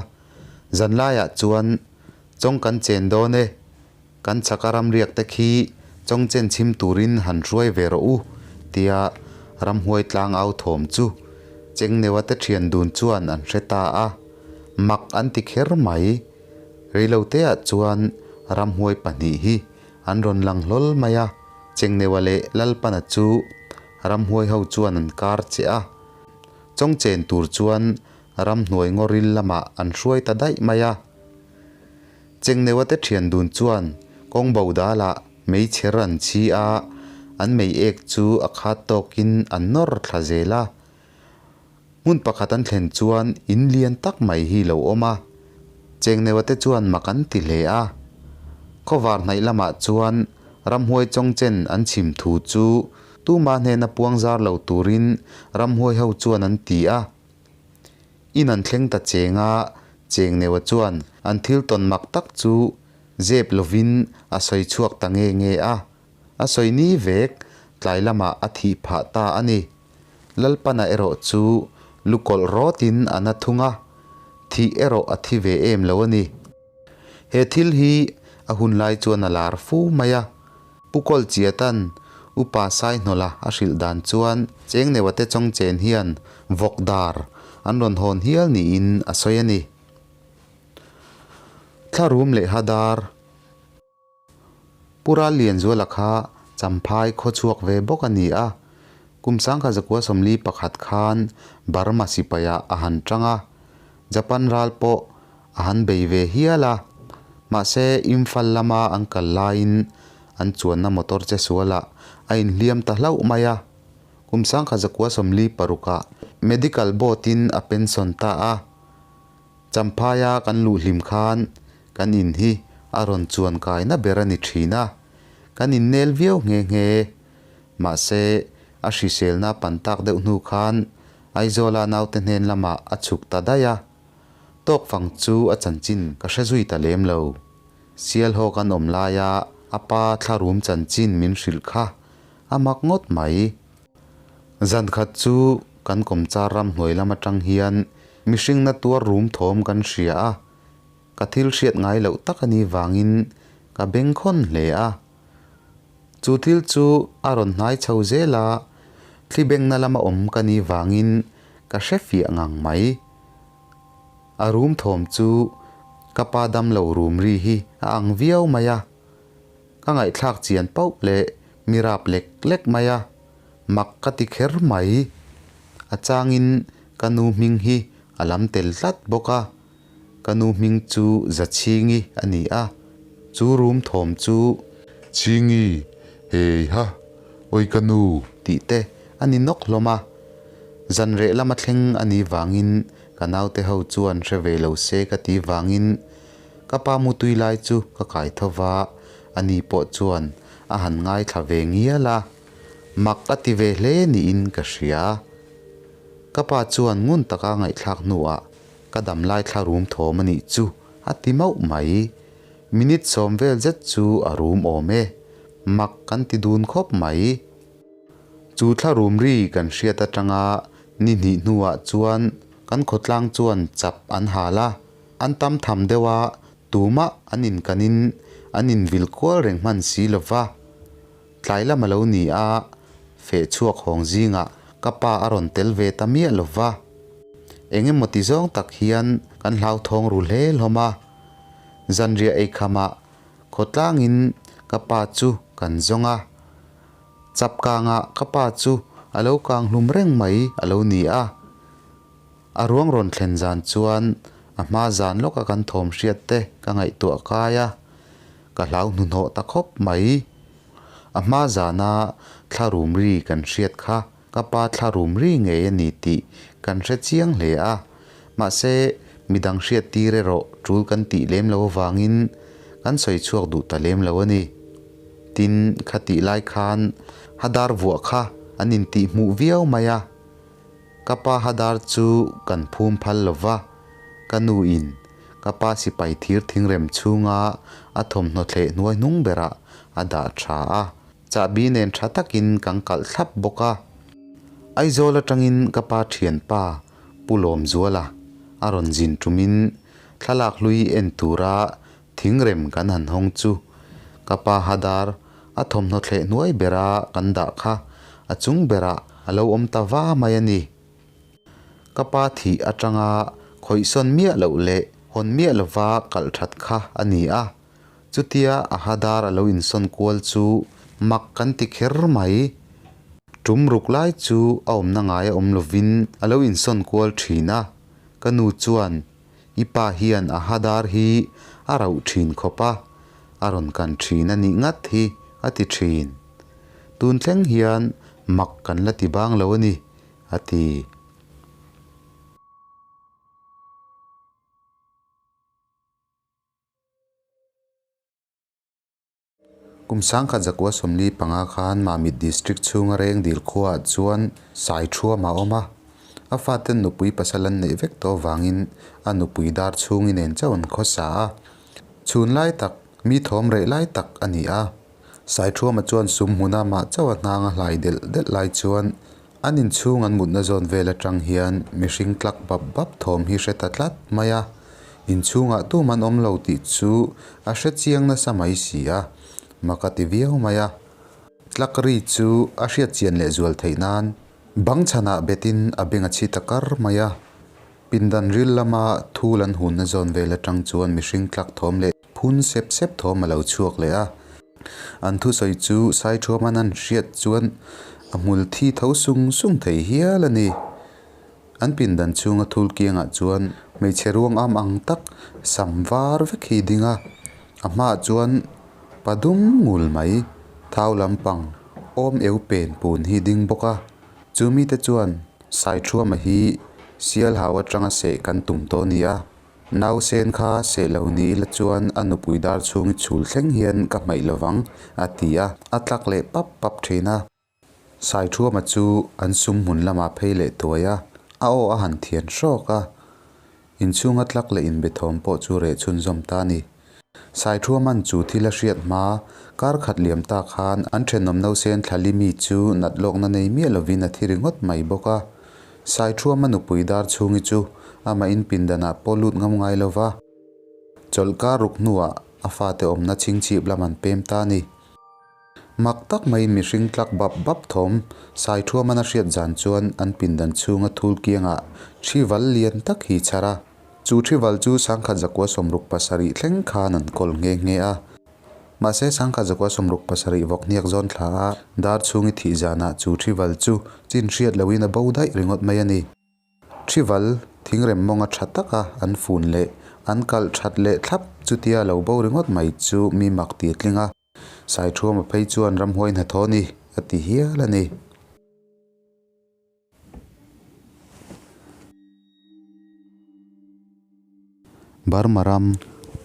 Zanlaiah chuan chawng kan chen dawn e, kan chhaka ram riak te khi chawngchen chhim turin han hruai ve rawh u, tia ramhuai tlang au thawm chu Chengneua te thian dun chuan an hre ta a, mak an ti kher mai. Reiloteah chuan ramhuai pahnih hi an rawn lang hlawl mai a, Chengneua leh Lalpana chu ramhuai ho chuan an kar che a. Chawngchen tur chuan ramhnuai ngawril lamah an hruai ta daih mai a. Chengneua te thian dun chuan kawng bo dalah meichher an chhi a, an mei ek chu a khat tawkin an nawr thla zel a. Hmun pakhat an thlen chuan in lian tak mai hi lo awm a, Chengneua te chuan mak an ti hle a. Khawvar hnaih lamah chuan ramhuai chawngchen an chhim thu chu tuma hnena puang zar lo turin ramhuai ho chuan an ti a. In an thleng ta cheng a, Chengneua chuan an thil tawn mak tak chu zep lovin a sawi chhuak ta nge nge a. A sawi ni vek, tlai lamah a thih phah ta a ni. Lalpana erawh chu lukawlh rawtin a na thung a, thih erawh a thi ve em lo a ni. He thil hi a hun lai chuan a lar fu mai a. Pu Kawlchiatan Upa Saihnawla a hrilh dan chuan Chengneua te chawngchen hian vawk dar an rawn hawn hial niin a sawi a ni. Thlarum leh Hadar. Pu Rallianzuala kha Champhai khaw chhuak ve bawk a ni a, kum 1941 khan Burma sipaiah a han tang a, Japan ral pawh a han bei ve hial a, mahse Imphal lama an kal laiin an chuanna motor che sualah a inhliam ta hlauh mai a, kum 1946 Medical Board-in a pension ta a. Champhaia kan luh hlim khan kan in hi a rawn chuan kaina ber a ni thin a, kan innel viau nghe nghe. Mahse, a hriselna pan tak deuh hnu khan Aizawla naute hnen lamah a chhuk ta daih a, tawk fang chu a chanchin ka hre zui ta lem lo. Sialhaw kan awm laia a pa thlarum chanchin min hrilh kha a mak ngawt mai. Zan khat chu kan kawmchar ram hnuai lam atang hian mihring na tuar rum thawm kan hria a, ka thil hriat ngai loh tak a nih vangin ka bengkhawn hle a. Chu thil chu a rawn hnai chho zel a, thli bengna lama awm ka nih vangin ka hre fiah ngang mai. A rum thawm chu ka pa damlo rum ri hi a ang viau mai a. Ka ngaihthlak chian pauh leh mi rap lek lek mai a, mak ka ti kher mai. A changin ka nu hming hi a lam tel tlat bawk a, ka nu hming chu Zachhingi a ni a, chu room thawm chu. Chhingi, Heiha, awi ka nu! Tih te a ni nawk hlawm a. Zan reh lama thleng a nih vangin ka naute ho chuan hre ve lo se ka tih vangin ka pa mutui lai chu ka kai tho va, ani pawh chuan a han ngaithla ve ngial a, mak a ti ve hle niin ka hria. Ka pa chuan ngun taka ngaihthlak hnuah ka dam lai thla rum thawm a nih chu a ti mauh mai. Minute sawm vel zet chu a rum awm e, mak kan ti dun khawp mai. Chu thla rum ri kan hriat atanga ni hnih hnuah chuan kan khawtlang chuan chap an hal a, an tam tham deuh a, tumah an inkanin an invil kual reng hman si lo va. Tlai lam a lo ni a, feh chhuak hawng zingah ka pa a rawn tel ve ta miah lo va. Eng emaw ti zawng tak hian kan hlauthawng ru hle hlawm a. Zanriah eikhamah khawtlangin ka pa chu kan zawng a. Chapkangah ka pa chu a lo kang hlum reng mai a lo ni a. A ruang rawn thlen zan chuan a hma zan lawka kan thawm hriat te ka ngaihtuah kai a, ka hlau hnuhnawh ta khawp mai. A hma zana thla rum ri kan hriat kha ka pa thla rum ri ngei a ni tih kan hre chiang hle a, mahse midang hriat tir erawh tul kan tih lem lo avangin kan sawi chhuak duh ta lem lo a ni. Tin, khatih lai khan Hadar vuah kha an intihhmuh viau mai a. Ka pa Hadar chu kan phum phal lo va, ka nu in ka pa sipai thir thingrem chhunga a thawmhnaw thleh hnuai hnung berah a dah tha a, chahbi nen tha takin kan kalh thlap bawk a. Aizawl atangin ka pa thianpa Pu Lawmzuala a rawn zin tumin thlalak hlui en tura thingrem kan han hawng chu ka pa Hadar a thawmhnaw thleh hnuai bera kan dah kha a chung berah a lo awm ta va mai a ni. Ka pa thih atanga khawihsawn miah loh leh hawn miah lova kalh that kha a ni a, chutia a Hadar a lo insawn kual chu mak kan ti kher mai. Tum ruk lai chu a awmna ngai a awm lovin a lo insawn kual thin a, ka nu chuan I pa hian a Hadar hi a rauh thin khawp a, a rawn kan thin a nih ngat hi a ti thin. Tun thleng hian mak kan la ti bang lo a ni, a ti. Kum sangkhat zakua 45 khan Mamit District chhunga reng dil khuaah chuan sai thuam a awm a, a faten nupui pasal an neih vek tawh avangin a nupui dar chhungi nen chauh an khawsa a. Chhun lai tak, mi thawm reh lai tak a ni a. Saithuama chuan sum hmuna mah chauh a hnang a hlai delh delh lai chuan an inchhung an mutna zawn vel atang hian mihring tlak bap bap thawm hi hre ta tlat mai a. Inchhungah tum an awm lo tih chu a hre chiang nasa mai si a, mak a ti viau mai a. Tlak ri chu a hriat chian leh zual theih nan bang chhanah betin a beng a chhi ta kar mai a. Pindan ril lama thul an hunna zawn vel atang chuan mihring tlak thawm leh phun sep sep thawm a lo chhuak leh a. An thusawi chu Saithuaman an hriat chuan a hmul thi tho sung sung thei hial a ni. An pindan chhunga thul kiangah chuan hmeichhe ruang am ang tak sam var vek hi ding a, a hmaah chuan pa dum ngul mai thau lampang awm eu pen pun hi ding bawk a. Chu mite chuan Saithuama hi sial hau atanga seh kan tum tawh a ni a, nausen kha seh lo ni ila chuan a nupui dar chhungi chhul thleng hian ka hmaih lovang a ti a, a tlak leh pap pap thin a. Saithuama chu an sum hmun lamah phei leh tuai a, a aw a han thian hrawk a. Inchhunga tlak leh inbethawm pawh chu reh chhunzawm ta a ni. Saithuama'n chu thil a hriat hma, kar khat liam ta khan an thenawm nausen thlali mi chu nat lawkna nei miah lovin a thi ringawt mai bawk a. Saithuama nupui dar chhungi chu amah in pindanah pawh lut ngam ngai lo va, chawlhkar ruk hnuah a fate awmna chhingchhip lam an pem ta a ni. Mak tak mai mihring tlak bap bap thawm Saithuaman a hriat zan chuan an pindan chhunga thul kiangah thi val lian tak hi chhar a. Chu thi val chu 1967 thleng khan an kawl nghe nghe a. Mahse 1967 vawk hniak zawn thla a dar chhungi thih zanah chu thi val chu chin hriat lohin a bo daih ringawt mai a ni. Thival thingrem mawnga tha taka an fun leh an kalh that leh thlap chutia lo bo ringawt mai chu mi mak ti a tling a. Saithuama phei chuan ramhuai hnathawh a ni a ti hial a ni. Burma ram,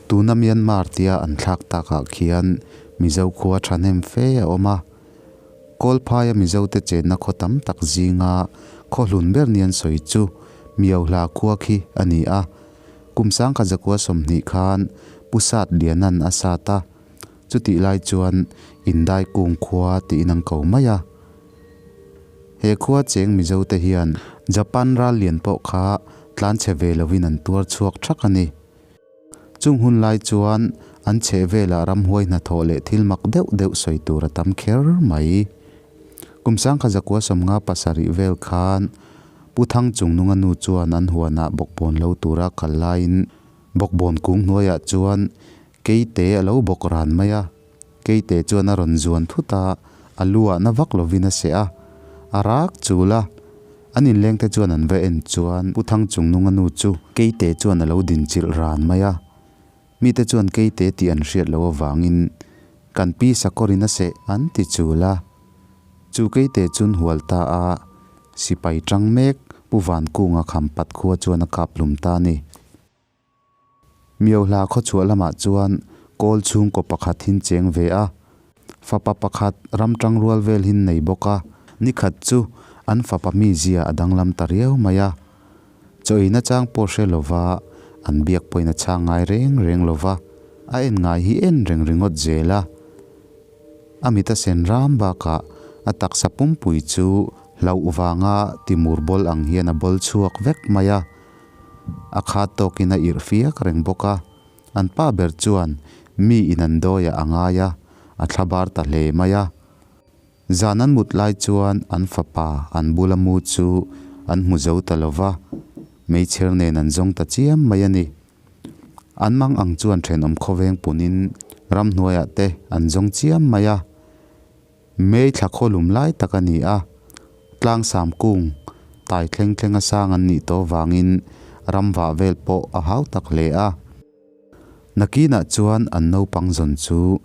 tuna Myanmar tia an thlak takah khian Mizo khua thahnem fe a awm a. Kawlphaia Mizote chenna khaw tam tak zinga khaw hlun ber ni an sawi chu Miohla khua khi a ni a. Kum sangkhat zakua 20 khan Pu Sat Lianan a sat a, chutih lai chuan Indai kung khua tiin an ko mai a. He khua cheng Mizote hian Japan ral lian pawh kha tlanchhe ve lovin an tuar chhuak thak a ni. Chung hun lai chuan an chheh velah ramhuai hnathawh leh thil mak deuh deuh sawi tur a tam kher mai. Kum sangkhat zakua 57 vel khan Pu Thang Chungnunga nu chuan an huanah bawkbawn lo tura kal laiin bawkbawn kung hnuaiah chuan keite a lo bawk ran mai a. Keite chuan a rawn zuan thut a, a lu ah na vak lovin a seh a, a rak chul a. An inlengte chuan an va en chuan Pu Thang Chungnunga nu chu Keite chuan a lo dinchilh ran mai a. Mite chuan Keite tih an hriat loh avangin kan pi sakawrin a seh an ti chul a. Chu Keite chun hual ta a, sipai tang mek Pu Vankunga Khampat khua chuan a kap hlum ta a ni. Miohla khawchhuah lamah chuan kawl chhungkaw pakhat hin cheng ve a, fapa pakhat ram tangrual vel hin nei bawk a. Nikhat chu an fapa mizia a danglam ta riau mai a, chaw ina chang pawh hre lova an biak pawhin a chhang ngai reng reng lova, a en ngai hi en reng ringawt zel a. A mit a sen ram bakah a taksa pumpui chu hlauh vanga timur bawl ang hian a bawl chhuak vek mai a. A khat tawkin a irh fiak reng bawk a, an pa ber chuan mi in an dawiah a ngai a, a thla bar ta hle mai a. Zan an mut lai chuan an fapa an bula mu chu an hmu zo ta lo va, meichher nen an zawng ta chiam mai a ni. An mang ang chuan thenawm khawveng punin ramhnuaiah te an zawng chiam mai a. May thla khawlum lai tak a ni a, tlangsam kung tai thleng thleng a sang an nih tawh vangin ram vah vel pawh a hau tak hle a. Nakinah chuan an naupang zawn chu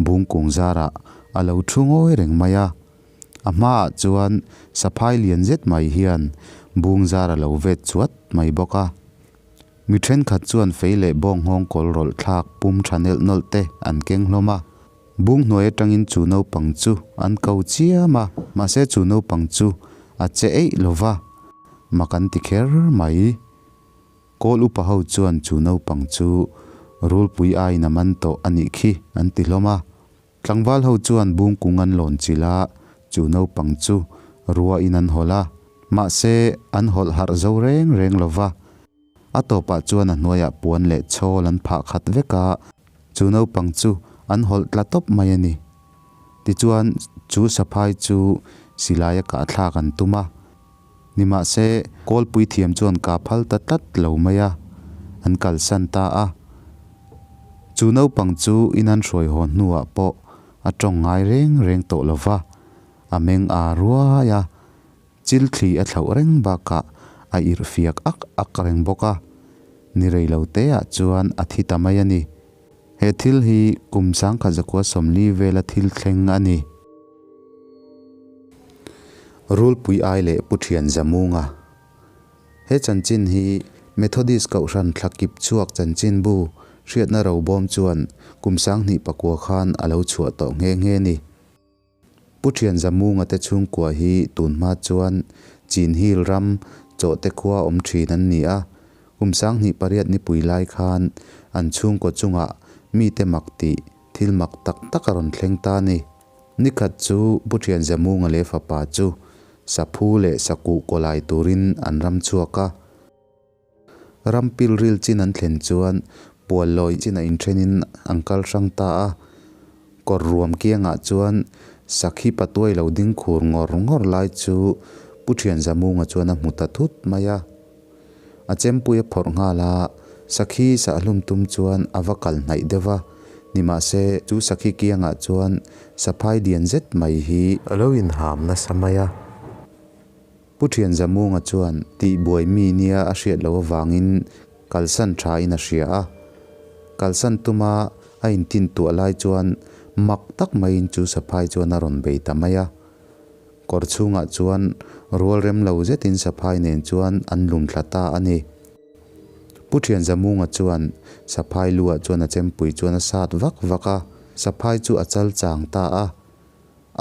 bung kung zarah a lo thu ngawi reng mai a, a hmaah chuan saphai lian zet mai hian bung zar a lo vet chuat mai bawk a. Mi thenkhat chuan fei leh bawng nghawng kawl rawlh thlak pum tha nelh nawlh te an keng hlawm a. Bung hnuai atangin chu naupang chu an ko chiam a, mahse chu naupang chu a che eih lo va, mak an ti kher mai. Kawl upa ho chuan chu naupang chu rulpui aiin a man tawh a nih khi an ti hlawm a. Tlangval ho chuan bung kung an lawn chilh a, chu naupang chu ruahin an hawlh a, mahse an hawlh harh zo reng reng lo va. A tawpah chuan a hnuaiah puan leh chhawl an phah khat vek a, chu naupang chu an hawlh tla tawp mai a ni. Tichuan, chu saphai chu silaia kahthlak an tum a. Nimahse, kawlpui thiam chuan ka phal ta tlat lo mai a, an kalsan ta a. Chu naupang chu in an hruai haw hnuah pawh a tawng ngai reng reng tawh lo va, a meng aa ruai a. Chil thli a thlauh reng bakah a irh fiak ak ak reng bawk a, ni rei lo te ah chuan a thi ta mai a ni. He thil hi kum 1940 vela thil thleng a ni. Rulpui ai leh Pu Thian Zamunga. He chanchin hi Methodist Kohhran Thlakip chhuak chanchinbu hriatna robawm chuan kum 2009 khan a lo chhuah tawh nghe nghe a ni. Pu Thian Zamunga te chhungkua hi tun hma chuan Chin Hill ram Chawhte khua awm thin an ni a, kum 2008 nipui lai khan an chhungkaw chungah mite mak tih thil mak tak tak a rawn thleng ta a ni. Nikhat chu Pu Thian Zamunga leh fapa chu saphu leh sakuh kawlai turin an ram chhuak a. Ram pilril chin an thlen chuan puallawi chin a inthenin an kal hrang ta a, kawr ruam kiangah chuan sakhi patuai lo ding khur ngawr ngawr lai chu Pu Thian Zamunga chuan a hmu ta thut mai a. A chempui a phawrh nghal a, sakhi sahlum tum chuan a va kal hnaih deuh va, nimahse chu sakhi kiangah chuan saphai lian zet mai hi a lo inham nasa mai a. Pu Thian Zamunga chuan tihbuai mi nia a hriat loh avangin kalsan thain a hria a. Kalsan tuma a intintuah lai chuan Mak tak maiin chu saphai chuan a rawn bei ta mai a. Kawr chhungah chuan rual rem lo zetin saphai nen chuan an lum thla ta a ni. Pu Thianzamunga chuan saphai luah chuan a chempui chuan a sat vak vak a, saphai chu a chal chang ta a.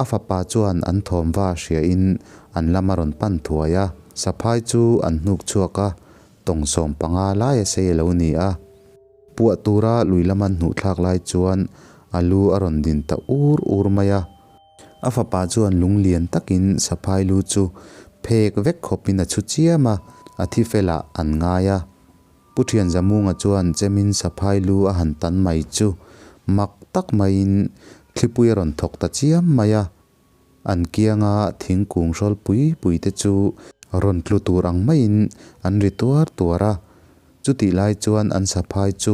A fapa chuan an thawm va hriain an lam a rawn pan thuai a, saphai chu an hnuk chhuak a, tawng 15 lai a sei a lo ni a. Puah tura lui lama an hnuh thlak lai chuan a lu a rawn din ta ur ur mai a. A fapa chuan lung lian takin saphai lu chu phek vek khawpin a chhu chiam a, a thi felah an ngai a. Pu Thianzamunga chuan chemin saphai lu a han tan mai chu mak tak maiin thlipui a rawn thawk ta chiam mai a. An kianga thingkung hrawl pui pui te chu rawn tlu tur ang maiin an ri tuar tuar a. Chutih lai chuan an saphai chu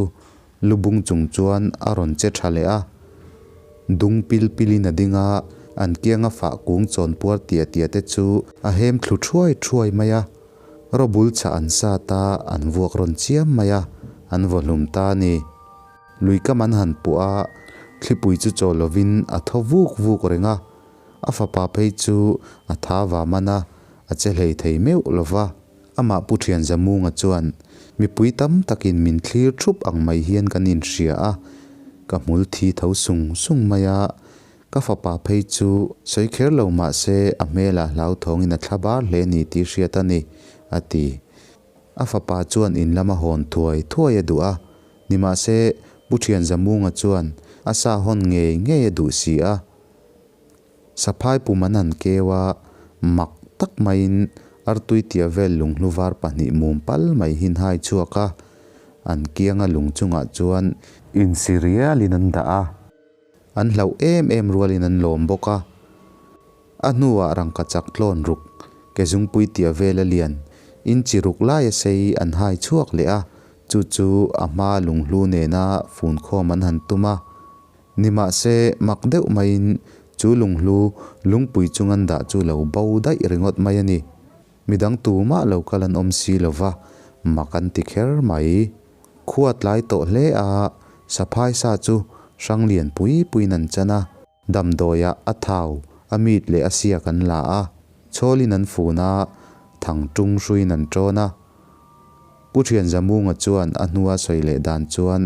lu bung chung chuan a rawn che tha leh a. Dung pil pilin a ding a, an kianga fah kung chawn puar tia tia te chu a hem thlu thuai thuai mai a. Robul chah an sat a, an vuak rawn chiam mai a, an vaw hlum ta a ni. Lui kam an han puah a, thlipui chu chaw lovin a thaw vuk vuk reng a, a fapa phei chu a tha va man a, a che hlei thei meuh lo va. Amah Pu Thianzamunga chuan, Mipui tam takin min thlir thup ang mai hian kan inhria a, ka hmul thi tho sung sung mai a, Ka fapa phei chu sawi kher lo mah se a hmelah hlauthawngin a thla bar hle ni tih hriat a ni, a ti. A fapa chuan in lama hawn thuai thuai a duh a, nimahse Pu Thianzamunga chuan a sa hawn ngei ngei a duh si a. Saphai pum an han keu a, mak tak maiin artui tia vel lunghlu var pahnih mum pal mai hin hai chhuak a, an kianga lung chungah chuan insi rialin an dah a. An hlauh em em rualin an lawm bawk a. A hnuah rangka chak tlawn ruk, ke zungpui tia vel a lian, inchi ruk lai a sei an hai chhuak leh a, chu chu a hma lunghlu nena fun khawm an han tum a. Nimahse, mak deuh maiin chu lunghlu lungpui chung an dah chu lo bo daih ringawt mai a ni. Midang tumah lo kal an awm si lova, mak an ti kher mai. Khua tlai tawh hle a, saphai sa chu hrang lian pui puiin an chan a, damdawiah a thau, a mit leh a siak an la a, chhawlin an fun a, thang tung hruiin an ṭawn a. Pu Thianzamunga chuan a hnua sawi leh dan chuan,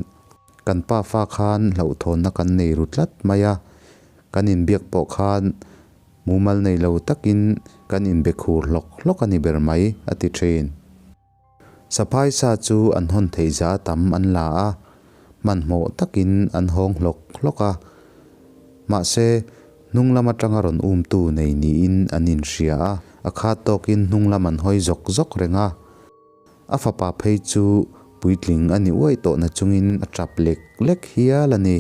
Kan pa fa khan hlauhthawnna kan nei ru tlat mai a, kan inbiak pawh khan mumal nei lo takin kan inbe khur hlawk hlawk a ni ber mai, a ti ṭhin. Saphai sa chu an hawn theih za tam an la a, hmanhmawh takin an hawng hlawk hlawk a. Mahse, hnung lam atanga rawn umtu nei niin an inhria a, a khat tawkin hnung lam an hawi zawk zawk reng a. A fapa phei chu puitling a ni uaih tawh na chungin a tap lek lek hial a ni.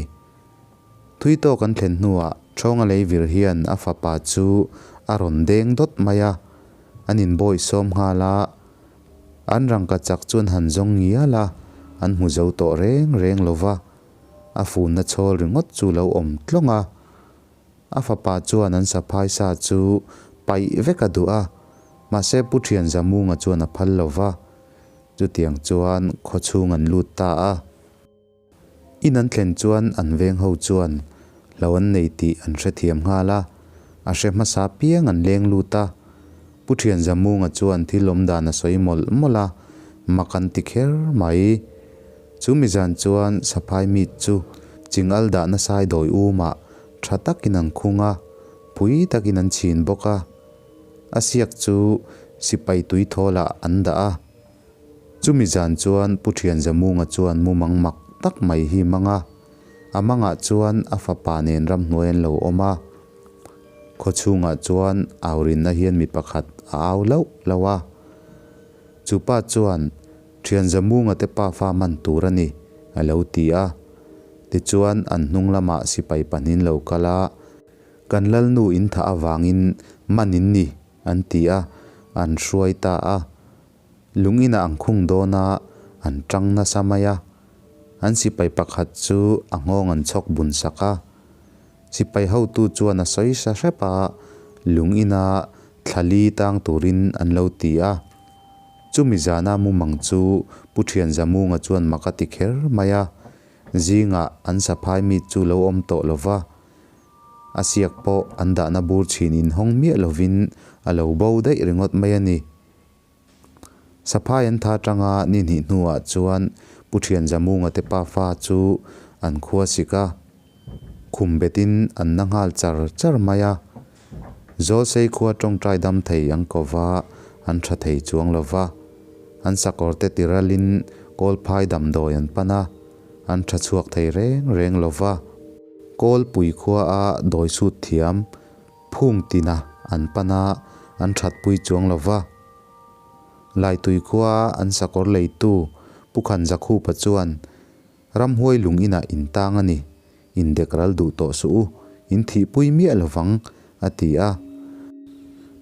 Thui tawk an thlen hnuah Chawnga Leivir hian a fapa chu a rawn deng dawt mai a, an inbawih sawm nghal a. An rangka chak chuan han zawng ngial a, an hmu zo tawh reng reng lo va, a funna chhawl ringawt chu lo awm tlawng a. A fapa chuan an saphai sa chu paih vek a duh a, mahse Pu Thianzamunga chuan a phal lo va, chutiang chuan khawchhung an lut ta a. In an thlen chuan an veng ho chuan hlo an nei tih an hrethiam nghal a, a hre hmasa piang an leng lut a. Pu Thianzamunga chuan thil awm dan a sawi mawlh mawlh a, mak an ti kher mai. Chu mizan chuan saphai meat chu chingal dahna sai dawi umah tha takin an khung a, pui takin an chhin bawk a. A siak chu sipai tui thawlah an dah a. Chumi zan chuan Pu Thianzamunga chuan mumang mak tak mai hi mang a, a mangah chuan a fapa nen ramhnuai an lo awm a. Khawchhungah chuan aurinna hian mi pakhat a au lauh lauh a. Chu pa chuan, Thianzamunga te pafa man tur a ni, a lo ti a. Tichuan an hnung lamah sipai pahnin lo kal a, Kan Lalnu in thah avangin man in ni, an ti a, an hruai ta a. Lung inah an khung dawn a, an tang nasa mai a. An sipai pakhat chu a nghawng an chhawk bun sak a. Sipai hotu chuan a sawi sa hrep a, lung ina thla li tang turin an lo ti a. Chumi zana mumang chu Pu Thianzamunga chuan mak a ti kher mai a. Zingah an saphai mi chu lo awm tawh lo va. A siak pawh an dahna bur chhin inhawng miah lovin a lo bo daih ringawt mai a ni. Saphai an tha atanga ni hnih hnuah chuan Pu Thianzamunga te pafa chu an khua sik a, khum betin an na nghal char char mai a. Zawlsei khua tawngtai dam thei an ko va, an tha thei chuang lo va. An sakawr te tiralin Kawlphai damdawi an pan a, an tha chhuak thei reng reng lo va. Kawlpui khua a dawi sut thiam phung tina an pan a, an thatpui chuang lo va. Laitui khua a an sakawr leitu Pu Khanzakhupa chuan, Ramhuai lung inah in tang a ni, indek ral duh tawh suh u, in thihpui miah lo vang, a ti a.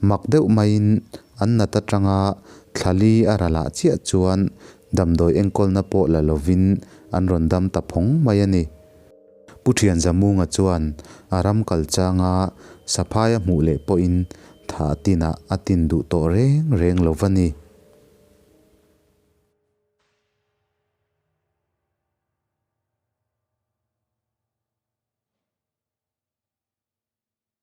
Mak deuh maiin an nat atanga thlali a ralah chiah chuan damdawi enkawlna pawh la lovin an rawn dam ta phawng mai a ni. Pu Thianzamunga chuan a ram kal changa Saphai a hmuh leh pawhin thah tinah a tin duh tawh reng reng lo va ni.